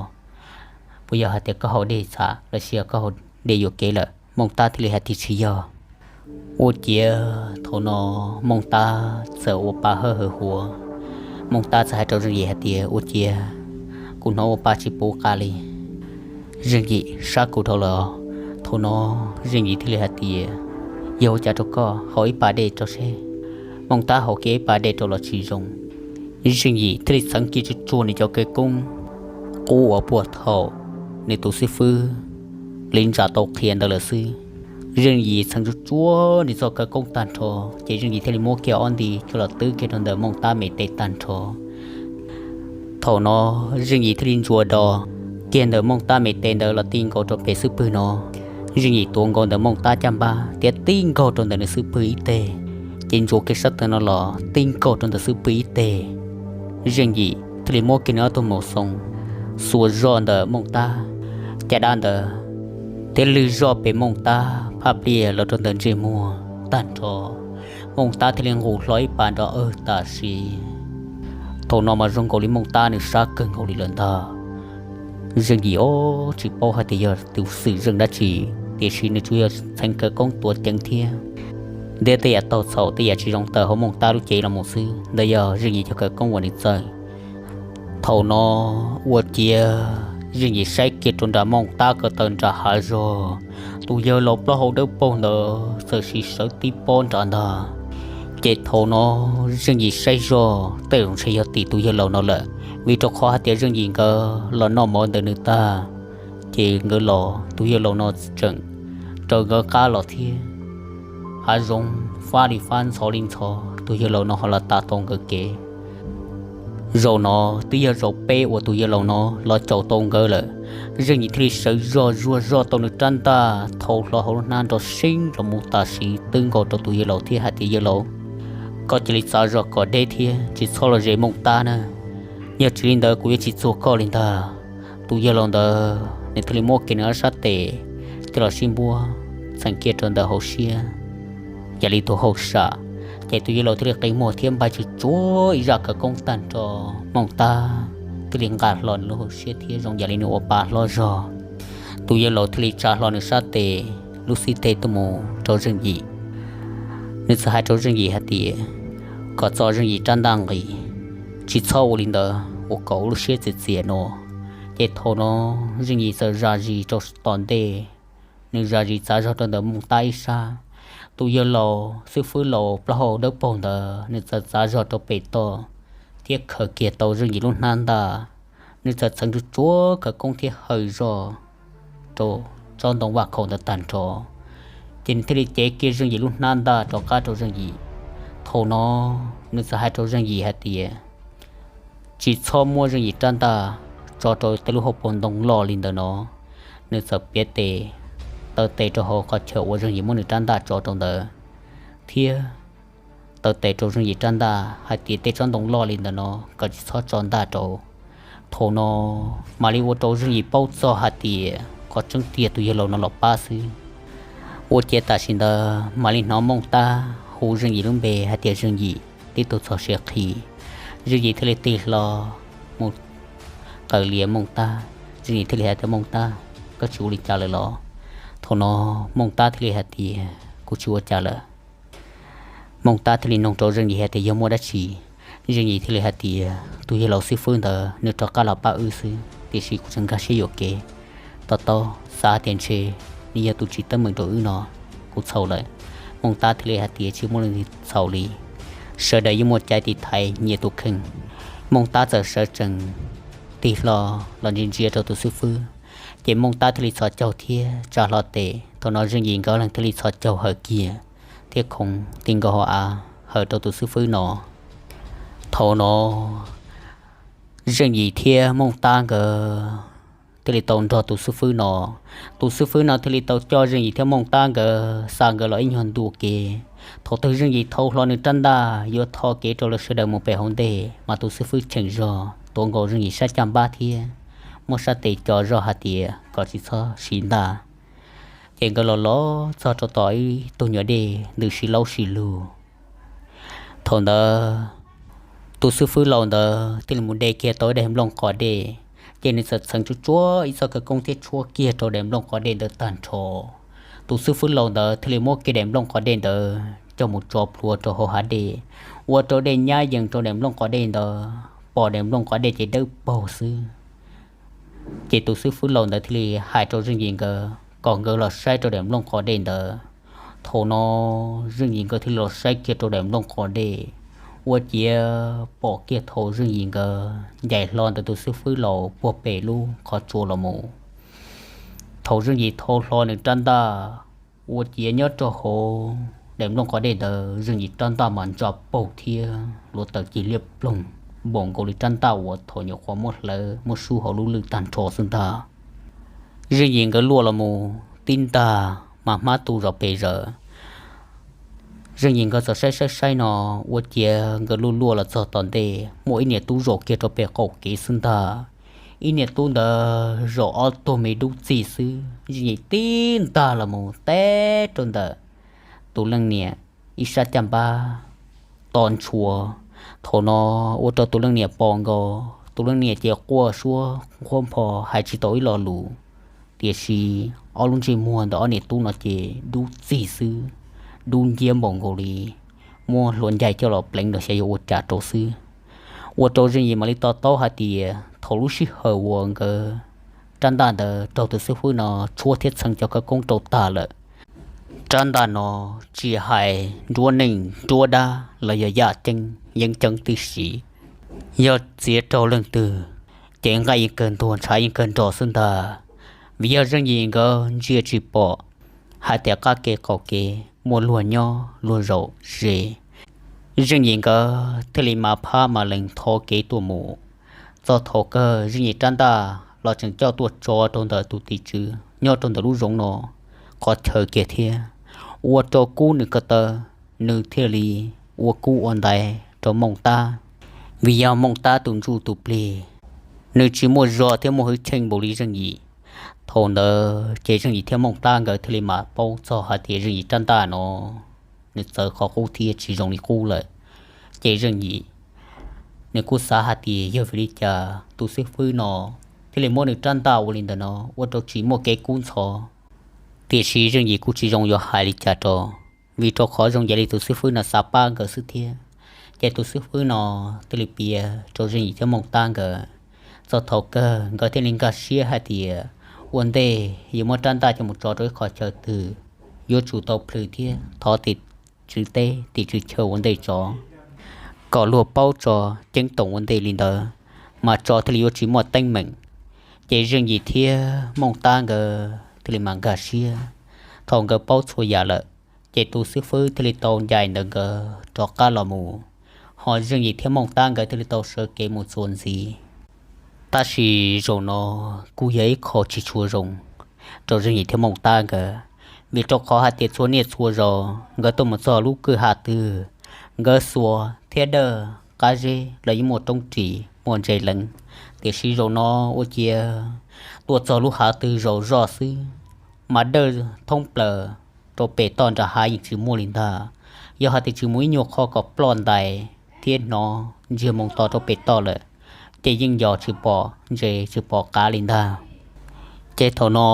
Puas yog hais tias koj haus dej txhav los sis yog koj haus dej yuam kev lawm? Mooj Tab thiaj li hais tias, tsis yog. Ua ciav thaum no Mooj Tab txawm ua pa hawb hawv huav. Mooj Tab txawm hais rau Zeej Yim hais tias, ua ciav kuv hnov ua pa tsis puv qab li, Zeej Yim, sab kuv dhau lawm. Thaum no Zeej Yim thiaj li hais tias, yog ua cas rau koj, haus ib pas dej rau seb. Mooj Tab haus kiag ib pas dej rau los tsis zoo. Zeej Yim thiaj li txheev kiag tsuag tsuag nws cov khawv koob qub uas puag thaum nws tus xib fwb li ntsa tau qhia ntawd lawm xwb. Zeej Yim txheev tsuag tsuag nws txoj khawv koob tag nrho, ces Zeej Yim thiaj li muab kiag ob nti coj los twb kiag rau ntawm Mooj Tab me tes tag nrho. Thaum no Zeej Yim thiaj li ntsuas do kiag ntawm Mooj Tab me tes ntawd los ti nkaus rau pem xub pwg no. Zeej Yim tuav nkaus ntawm Mooj Tab caj npab thiab ti nkaug rau ntawm nws xub pwg ib teg, ces ntsuas kiag sab tawg no los ti nkaug rau ntawm xub pwg ib teg. Zeej Yim thiaj li muab kiag nws ob tug mus xoo xuas zog ntawm Mooj Tab caj dab ntawd, thiab lwg zog pem Mooj Tab phaj pliaj los rau ntawm ntsej muag tag nrho. Mooj Tab thiaj li nqus hlo ib pas nrov awg tam sim. Thaum no mas zoo nkaus li Mooj Tab nws sab kawg nkaus li lawm ntag. Zeej Yim ob tsis paub hais tias yog tus xwm zeej dab tsi, tiam sis nws tsuas yog txheev khawv koob tuav ceev thiab ntiab tej yam taug txhaum tej yam tsis zoo tawm hauv Mooj Tab lub cev los mus xwb, ntawd yog Zeej Yim cov khawv koob uas nws txawj. Thaum no ua ciav Zeej Yim saib kiag rau nram Mooj Tab ko taw nram hav zoov, tus yawg laus plaub hau dawb paug ntawd txawm siv sawv tib pob nram ntag. Ces thaum no Zeej Yim saib zog tej zaum ntshe yog tim tus yawg laus no lawm, vim rau qhov hais tias Zeej Yim nkawd los noj mov ntawm nws tag, ces nkawd los tus yawg laus no tseem raws nkawd qab los thiab. Hav zoov fab li fab ntxhov li ntxhov, tus yawg laus no ho los tav tau nkawd kev. Zaum no twb yog zaum peb uas tus yawg laus no los caum tau nkawd lawm. Zeej Yim thiaj li sawv zog zuag zog tau nws rab ntaj thau hlo hauv lub hnab nrov seeb los mus tam sim twb nkaus rau tus yawg laus thiab hais tias, yawg laus, koj cia li txav zog kom deb thiab tsis txhob los ze Mooj Tab na, yog tsis li ntawd kuv yuav tsis txuag koj li ntag. Tus yawg laus ntawd nws thiaj li muab kiag nws ob sab tes coj los sib npuab txheem kiag rau ntawm hauv siab yam li tus hauj sam, ces tus yawg laus thiaj li qi muag thiab npaj tsuag tsuag ib zaj khawv koob tag nrho. Mooj Tab thiaj li nqa hlo nws lub hauv siab thiab zoo yam li nws ua pa hlob zog. Tus yawg laus thiaj li tsa hlo nws sab tes lub xib teg tuaj mus rau Zeej Yim. Nws txawm hais rau Zeej Yim hais tias kom txo Zeej Yim rab ntaj nqis, tsis txhob ua li ntawd uas kom ua lub siab txias txias no. Ces thaum no Zeej Yim txawm zam zis rau tom ntej, nws zam zis txav zog rau ntawm Mooj Tab ib sab. Tus yawg laus xib fwb laus plaub hau dawb paug ntawd nws txawm txav zog rau pem toj thiab khaws kiag tau Zeej Yim lub hnab ntaj. Nws txawm txheev tsuag tsuag khawv koob thiab haws zog rau tsob ntoo vaj khaum ntawd tag nrho, ces nws thiaj li cev kiag Zeej Yim lub hnab ntaj rov qab rau Zeej Yim. Thaum no nws txawm hais rau Zeej Yim hais tias tsis txhob muab Zeej Yim rab ntaj tso rau tej lub hauv paus ntoo loj li ntawm no. Nws txawm piav tes taw tes rau hauv qhov chaw uas Zeej Yim muab nws rab ntaj tso rau ntawd, thiab taw tes rau Zeej Yim rab ntaj hais tias tej tsob ntoo loj li ntawm no kom tsis txhob tso ntaj rau. Thaum no mam li ua rau Zeej Yim paub txog hais tias qhov tseeb tiag tus yawg laus no los pab xwb. Ua ciav tam sim ntawd mam li hnov Mooj Tab hu Zeej Yim lub npe hais tias Zeej Yim, tib tug txog siav qhi. Zeej Yim thiaj li tig hlo mus qawm lias Mooj Tab. Zeej Yim thiaj li hais tias, Mooj Tab, koj tsis ua li cas lawm los? Thaum no Mooj Tab thiaj li hais tias, Kuv tsis ua cas lawm. Mooj Tab thiaj li nug rau Zeej Yim hais tias, Yog muaj dab tsi? Zeej Yim thiaj li hais tias, Tus yawg laus xib fwb ntawd nws rov qab los pab wb xwb, tiam sis kuv tseem nkag siab yuam kev. Tab tom xav tias ntshe nws yog tus tsis teeb meem rau wb no, kuv txhaum lawm. Mooj Tab thiaj li hais tias, Tsis muaj leej twg txhaum li, sawv daws yeej muaj cai tiv thaiv nyias tus kheej. Mooj Tab txawm sawv tsees tig hlo los ntsia ntsia rau tus xib fwb, ces Mooj Tab thiaj li txhos caug thiab tsa hlo tes. Thaum no Zeej Yim nkawd leeg thiaj li txhos caug hawm kiag thiab khoov ti nkaus hauv av hawm rau tus xib fwb no. Thaum no Zeej Yim thiab Mooj Tab nkawd thiaj li tau nrog tus xib fwb no. Tus xib fwb no thiaj li tau coj Zeej Yim thiab Mooj Tab nkawd xa nkawd los ib nyuag ntua kev. Thaum twg Zeej Yim thau hlo nws rab ntaj yuav tho kev rau lawv sawv daws mus pem hauv ntej, mas tus xib fwb cheem zog tuav nkaus Zeej Yim sab caj npab thiab muab sab tes co zog hais tias kom tsis txhob siv ntaj. Ces nkawd los los txog rau tom ib tug nyuam dej ntws si laub si lug. Thaum ntawd tus xib fwb laus ntawd thiaj li mus de kiag tau ib daim nplooj qos dej, ces nws txawm txheev tsuag tsuag ib txoj khawv koob thiab tshuab kiag rau daim nplooj qos dej ntawd tag nrho. Tus xib fwb laus ntawd thiaj li muab kiag daim nplooj qos dej ntawd coj mus tso plhuav rau hauv hav dej, ua rau dej nyab yees rau daim nplooj qos dej ntawd, pom daim nplooj qos dej ces dawb paug xwb. Ces tus xib fwb laus ntawd thiaj li hais rau Zeej Yim nkawd kom nkawd los saib rau daim nplooj qos dej ntawd. Thaum no Zeej Yim nkawd thiaj li los saib kiag rau daim nplooj qos dej, ua ciav pom kiag thaum Zeej Yim nkawd ncaim hlo ntawm tus xib fwb laus puag pem lub qhov tsua los mus. Thaum Zeej Yim thau hlo nws rab ntaj, ua ciav nyob rau hauv daim nplooj qos dej ntawd Zeej Yim rab ntaj mas ntsa paug thiab hluav taws cig liab ploog npaum nkaus li rab ntaj uas thaum nyuam qhuav muab hlawv muab sub hauv lub lwj tag nrho xwb ntag. Zeej Yim nkawd luaj los mus tib ntag mas hmab tu zos pes zaws. Zeej Yim nkawd txawm saib saib saib no, ua ciav nkawd luaj luaj los txog tom ntej muaj ib niam tub zaum kiag rau pem qaum kev xwb ntag. Ib niam tub ntawd zaum ob tug me dub txig xwb, Zeej Yim tib ntag los mus teb rau ntawm tus leej niam ib sab caj npab to ntshua. Thaum no ua rau tus leej niam pom nkaus, tus leej niam ces quaj suab nqhuab npho hais tsis tau ib lo lus. Tiam sis ob lub ntsej muag ntawm ob niam tub no ces dub txig xwb, dub nciab npaum nkaus li muab hlua ncaig coj los pleev los xyov yuav ua cas rau xwb. Ua rau Zeej Yim mam li to taub hais tias thaum lub sij hawm uas nkawd rab ntaj ntawd raug tus xib fwb no tshuab thiab txheev cov khawv koob rau tag lawm, rab ntaj no tsis hais nruab neej nruab dab los yog yaj ceeb yeeb ceeb tib si, yog txiav raug leej twg ces nqaij yeej kawg ntuag ntshav yeej kawg nrog xwb ntag. Vim yog Zeej Yim nkawd ntsia tsis pom hais tias qab kev qaum kev muaj luag nyob luag zaum ze, Zeej Yim nkawd thiaj li mas phab mas lees thov kev tuaj mus. Txog thaum kawg Zeej Yim rab ntaj los tseem coj tuaj tso rau ntawm tus tim tswv nyob rau ntawm lub zoov no qhov chaw kiag thiab, ua rau kub nws ko taw, nws thiaj li ua kub ua ntaiv rau Mooj Tab. Vim yog Mooj Tab tus ntsuj tus plig, nws tsis muaj zog thiab muaj hwj chim npaum li Zeej Yim. Thaum ntawd ces Zeej Yim thiab Mooj Tab nkawd thiaj li mam paub txog hais tias Zeej Yim rab ntaj no nws txawv qhov qub thiab tsis zoo li qub lawm. Ces Zeej Yim nws kuj xav hais tias yog vim li cas tus xib fwb no thiaj li muab nws rab ntaj ua li ntawm no, ua rau tsis muaj kev kub ntxhov. Tiam sis Zeej Yim kuj tsis zoo yuav hais li cas rau, vim rau qhov zoo yam li tus xib fwb no xav pab nkawd xwb thiab. Ces tus xib fwb no thiaj li piav rau Zeej Yim thiab Mooj Tab nkawd. Txog thaum kawg nkawd thiaj li nkag siab hais tias ua ntej yuav muab rab ntaj coj mus tso rau ib qho chaw twg, yuav tsum tau plhws thiab thov tim tswv teb tim tswv chaw ua ntej tso, kom luag paub tso ceeb toom ua ntej li ntawd, mas tso thiaj li yuav tsis muaj teeb meem. Ces Zeej Yim thiab Mooj Tab nkawd thiaj li mam nkag siab. Thaum nkawd paub txhua yam lawm, ces tus xib fwb thiaj li tau ncaim ntawm nkawd rov qab los mus, ho Zeej Yim thiab Mooj Tab nkawd thiaj li tau sawv kev mus txuas ntxiv. Tab sis zaum no kuj yog ib qho tsis tshua zoo rau Zeej Yim thiab Mooj Tab nkawd, vim rau qhov hais tias txhua niaj txhua zaus nkawd tuaj mus txog lub kwj ha twg, nkawd xuas thiab dawj qab zeb los yeej muaj roob ris muaj ntses leev. Tiam sis zaum no ua ciav tuaj txog lub hav twg zaum zoj xwb, mas dawj thoob plaws rau pem toj nram hav yeej tsis muaj li ntag. Yog hais tias tsis mus ib nyuag qho kom ploj ntais thiab hnov ntsiag moo to rau pem toj lawm, ces yeej yog tsis pom ntses tsis pom qav li ntag. Ces thaum no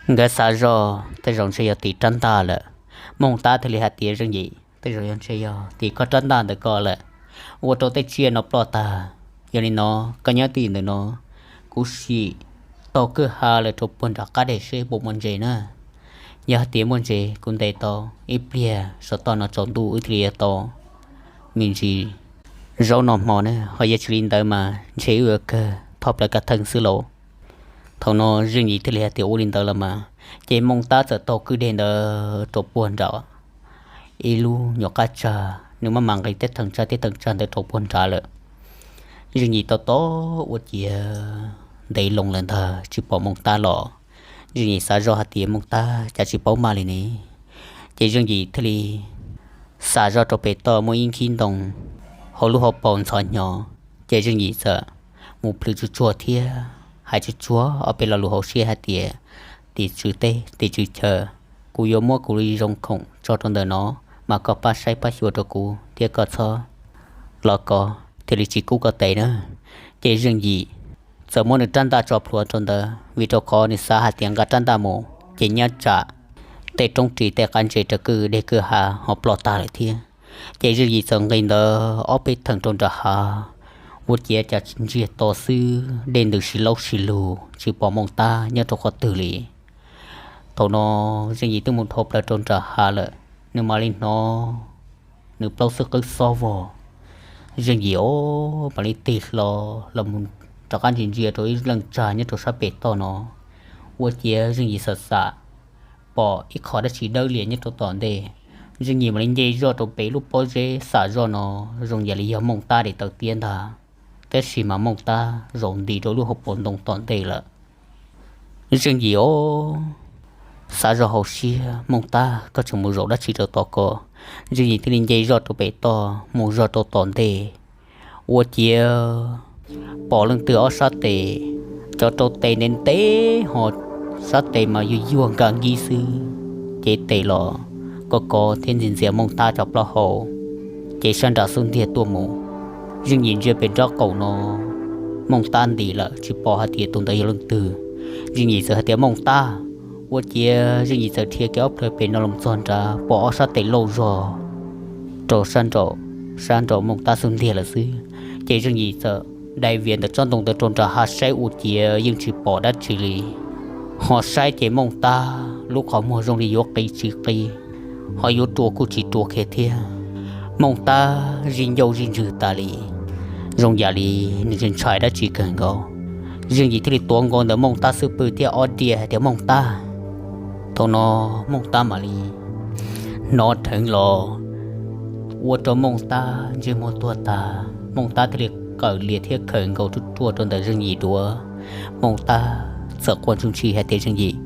nkawd xav zoj tej zaum ntshe yog tim rab ntaj lawm. Mooj Tab thiaj li hais tias, Zeej Yim, tej zaum yog ntshe yog tim koj rab ntaj ntawm ko lawm, ua rau tej tsiaj no ploj tag. Yog li no, koj nyob twj ywm ntawm no, kuv sim taug kwj ha lawm rau puag nram qab deg seb puas muaj ntses na. Yog hais tias muaj ntses kuv ntes tau ib pliag saum toj no tsaus ntuj wb thiaj li yuav tau me ntsis zaub noj hmo na, ho yog tsis li ntawd mas ntshe wb yuav kawg thoj plaws kav theej xwb lauj. Thaum no Zeej Yim thiaj li hais tias, Ua li ntawd los mas. Ces Mooj Tab txawm taug kwj deg ntawd rau puag nram ib lub nyuam qab tsag, nws maj mam nqis tej theem tsag tej theem tsag ntawd rau puag nrad lawm. Zeej Yim tab tom ua ciav ntev loo lawm ntag tsis pom Mooj Tab los. Zeej Yim xav zoj hais tias, Mooj Tab cas tsis paub maj li ne? Ces Zeej Yim thiaj li xav zoj rau pem toj muaj ib nkhib ntoo hauv lub hauv paus ntxhov hnyo. Ces Zeej Yim txawm mus plhws tsuag tsuag thiab hais tsuag tsuag ob peb lo lus hauv siab hais tias, Tim tswv teb, tim tswv chaw, kuv yuav muab kuv li zoo khoom tso rau ntawm no, mas koj pab saib pab xyuas rau kuv thiab koj txhob los kov thiaj li tsis kub koj tes na. Ces Zeej Yim txawm muab nws rab ntaj tso plhuav rau ntawd, vim rau qhov nws xav hais tias nqa rab ntaj mus ces nyaj tsam tej roob ris tej qab ntses rau kwj deg kwj ha ho ploj tag lawm thiab. Ces Zeej Yim txawm nqis ntawd ob peb theem rau nram hav, ua ciav cas ntsiag to xwb, dej ntws si laub si lug tsis pom Mooj Tab nyob rau qhov twg li. Thaum no Zeej Yim twb mus dhau plaws rau nram hav lawm, nws mam li hnov nws plaub xwb qwb xob vog. Zeej Yim o mam li tig hlo los mus rov qab ntsia ntsia rau ib leej tsag nyob rau sab pem toj no. Ua ciav Zeej Yim xam xam pom ib qho dab tsi dawb lias nyob rau tom ntej. Zeej Yim mam li nce zoj rau pem lub pob zeb xam zoj no, zoo yam li yog Mooj Tab daim taw tiab ntag, tab sis mas Mooj Tab zaum nti rau lub hauv paus ntoo tom ntej lawm. Zeej Yim o xav zoj hauv siab, Mooj Tab, koj tseem mus zaum dab tsi rau tom ko? Zeej Yim thiaj li nce zoj rau pem toj mus zog rau tom ntej. Ua ciav pom leej twg ob sab tes, cov rau tes ntev ntev ho sab tes mas yuag yuag nka nkib xwb, cev tes los kov kov thiab ntxias ntxias Mooj Tab cov plaub hau, ces sab nram xub ntiag tuaj mus. Zeej Yim ntsia pem nraub qaum no, Mooj Tab nti lawm tsis pom hais tias tus ntawd yog leej twg. Zeej Yim txawm hais tias, Mooj Tab. Ua ciav Zeej Yim txawm dhia kiag ob plhaw pem no los txog nrad pom ob sab tes lauj zog rau sab nraum, sab nraum Mooj Tab xub ntiag lawm xwb. Ces Zeej Yim txawm dai vias ntawm tsob ntoo ntawd rau nram hav saib ua ciav yeej tsis pom dab tsi li. Ho saib ces Mooj Tab lub qhov muag zoo li yuav qi tsis qi, ho yuav rua kuj tsis rua kiag thiab. Mooj Tab zij ncauj zij ntswg tas li, zoo yam li nws ntshai dab tsi kawg nkaus. Zeej Yim thiaj li tuav nkaus ntawm Mooj Tab xub pwg thiab ob diav hais tias, Mooj Tab. Thaum no Mooj Tab mam li hnov dheev los, ua rau Mooj Tab ntsej muag tuag tag. Mooj Tab thiaj li qawm lias thiab khawm nkaus ruaj ruaj rau ntawm Zeej Yim duav. Mooj Tab txawm quaj ntsuj ntshi hais tias, Zeej Yim,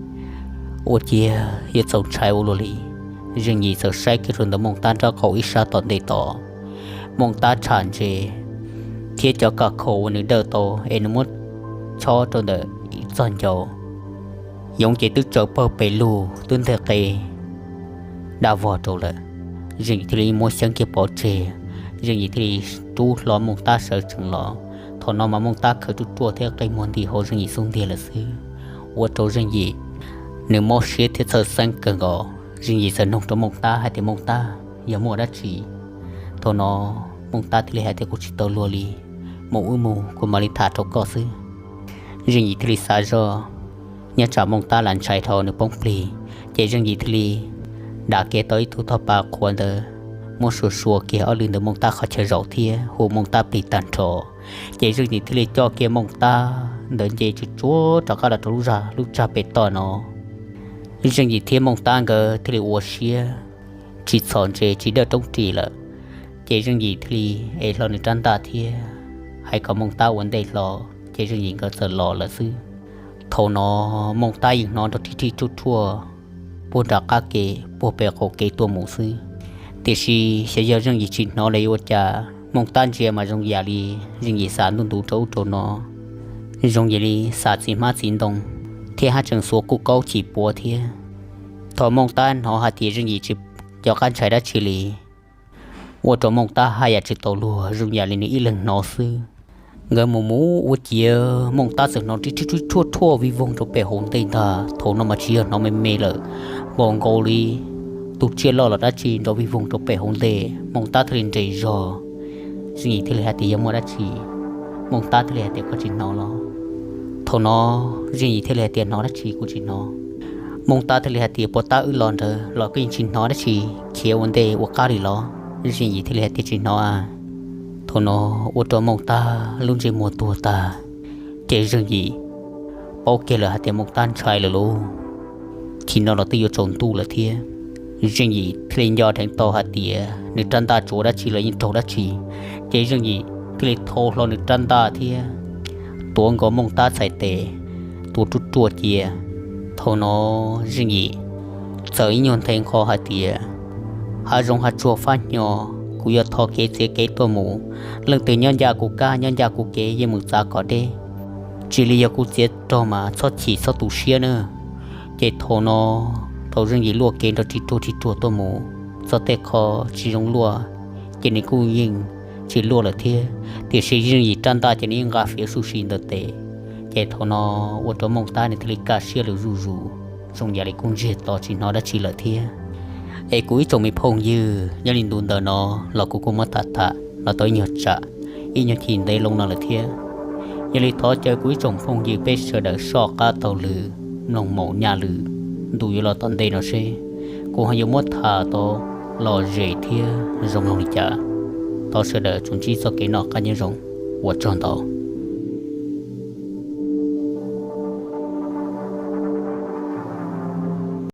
ua ciav yuav txaus ntshai ua luaj li. Zeej Yim txawm saib kiag rau ntawm Mooj Tab nraub qaum ib sab tom ntej tod. Mooj Tab tsham ntses thiab cov kas khaum uas nws dawj tau es nws muab chob rau ntawm ib txoj ncauj, yoov ces twb tsaws pawg pes lug twb nteg qe dab vog rau lawm. Zeej Yim thiaj li muab xyeeb kiag pov tseg, Zeej Yim thiaj li rub hlo Mooj Tab sawv tsees los. Thaum no mas Mooj Tab khawm ruaj ruaj thiab qe muag nti hauv Zeej Yim xub ntiag lawm xwb, ua rau Zeej Yim nws mob siab thiab txhawj xeeb kawg nkaus. Zeej Yim txawm noog rau Mooj Tab hais tias, Mooj Tab, yog muaj dab tsi? Thaum no Mooj Tab thiaj li hais tias, Kuv tsis tau luag li, mus wb mus kuv mam li tham rau koj xwb. Zeej Yim thiaj li xav zoj, nyob tsam Mooj Tab lam ntshai dhau nws poob plig, ces Zeej Yim thiaj li dam kiag tau ib tug thoj pa qhuav ntawd, muab sua sua kiag ob lwm ntawm Mooj Tab qhov chaw zaum thiab hu Mooj Tab plig tag nrho. Ces Zeej Yim thiaj li coj kiag Mooj Tab ntawd nce tsuj tsuag rov qab los rau lub zag lub tsag pem toj no. Zeej Yim thiab Mooj Tab nkawd thiaj li ua siab tsis txhom ntses tsis dawj roob ris lawm. Ces Zeej Yim thiaj li ev hlo nws rab ntaj thiab hais kom Mooj Tab ua ntej hlo, ces Zeej Yim nkawd txawm los lawm xwb. Thaum no Mooj Tab yeej hnov nrov rhij rhij ruaj ruaj puag nram qab ke puag pem qaum kev tuaj mus xwb. Tiam sis xyov yog Zeej Yim tsis hnov los yuav ua cas, Mooj Tab ntsia mas zoo yam li Zeej Yim xav ntuj ntu rau ub rau no, zoo yam li xav txiv hmab txiv ntoo thiab haj tseem xuav kuj kaub chim puav thiab. Thaum Mooj Tab hnov hais tias Zeej Yim tsis cov qab ntshai dab tsi li. Ua rau Mooj Tab haj yam tsis tau luag, zoo yam li nws ib leeg hnov xwb. Nkawd mus mus ua ciav Mooj Tab txawm hnov rib rib rib rhuaj rhuaj vij voog rau pem hauv ntej ntag. Thaum no mas tsis yog hnov me me lawm, npaum nkaus li tus tsiaj loj los dab tsi nrov vij voog rau pem hauv ntej. Mooj Tab thiaj li nres zog. Zeej Yim thiaj li hais tias, Yog muaj dab tsi? Mooj Tab thiaj li hais tias, Koj tsis hnov los? Thaum no Zeej Yim thiaj li hais tias, Hnov dab tsi kuv tsis hnov. Mooj Tab thiaj li hais tias, Puas tab wb los ntawd los koj yeej tsis hnov dab tsi, khiav ua ntej ua qab li los? Zeej Yim thiaj li hais tias, Tsis hnov a. Thaum no ua rau Mooj Tab lub ntsej muag tuag tag. Ces Zeej Yim paub kiag lawm hais tias Mooj Tab ntshai lawm lauj, thaum no los twb yuav tsaus ntuj lawm thiab. Zeej Yim thiaj li nco dheev tau hais tias nws rab ntaj tsuav dab tsi los yeej raug dab tsi. Ces Zeej Yim thiaj li thau hlo nws rab ntaj thiab tuav nkaus Mooj Tab txhais tes, tua ruaj ruaj cia. Thaum no Zeej Yim txawm ib nyuag nthe nqho hais tias, Hav zoov hav tsuag fab hnyo, kuv yuav thov kev txiav kev tuaj mus. Leej twg nyob ncaj kuv kab nyob ncaj kuv kev yeej mus txav kom deb, tsis li yog kuv txiav rog mas txhob chim txhob tu siab na. Ces thaum no thaum Zeej Yim luaj kev nrov ris ruag ris ruag tuaj mus, txog tej qho tsis zoo luaj ces nws kuj yeej tsis luaj lawm thiab. Tiam sis Zeej Yim rab ntaj ces nws yeej nqa fiav sub si ntawm tes. Ces thaum no ua rau Mooj Tab nws thiaj li kaj siab lawm zuj zus, zoo yam li kuj ntsiag to tsis hnov dab tsi lawm thiab. Es kuv ib tsoom me phooj ywg, nyob li ntu ntawm no los kuv kuj muab tham tham los tau ib nyuag tsam, ib nyuag chim ntev loo no lawm thiab. Yog li thov caw kuv ib tsoom phooj ywg peb sawv daws soj qab taug lw mloog maum nyaj lw ntu yuav los tom ntej no seb kuv ho yuav muab tham tau lom zem thiab zoo mloog li cas. Thov sawv daws tsuas ntsib txoj kev noj qab nyob zoo, ua tsaug ntau.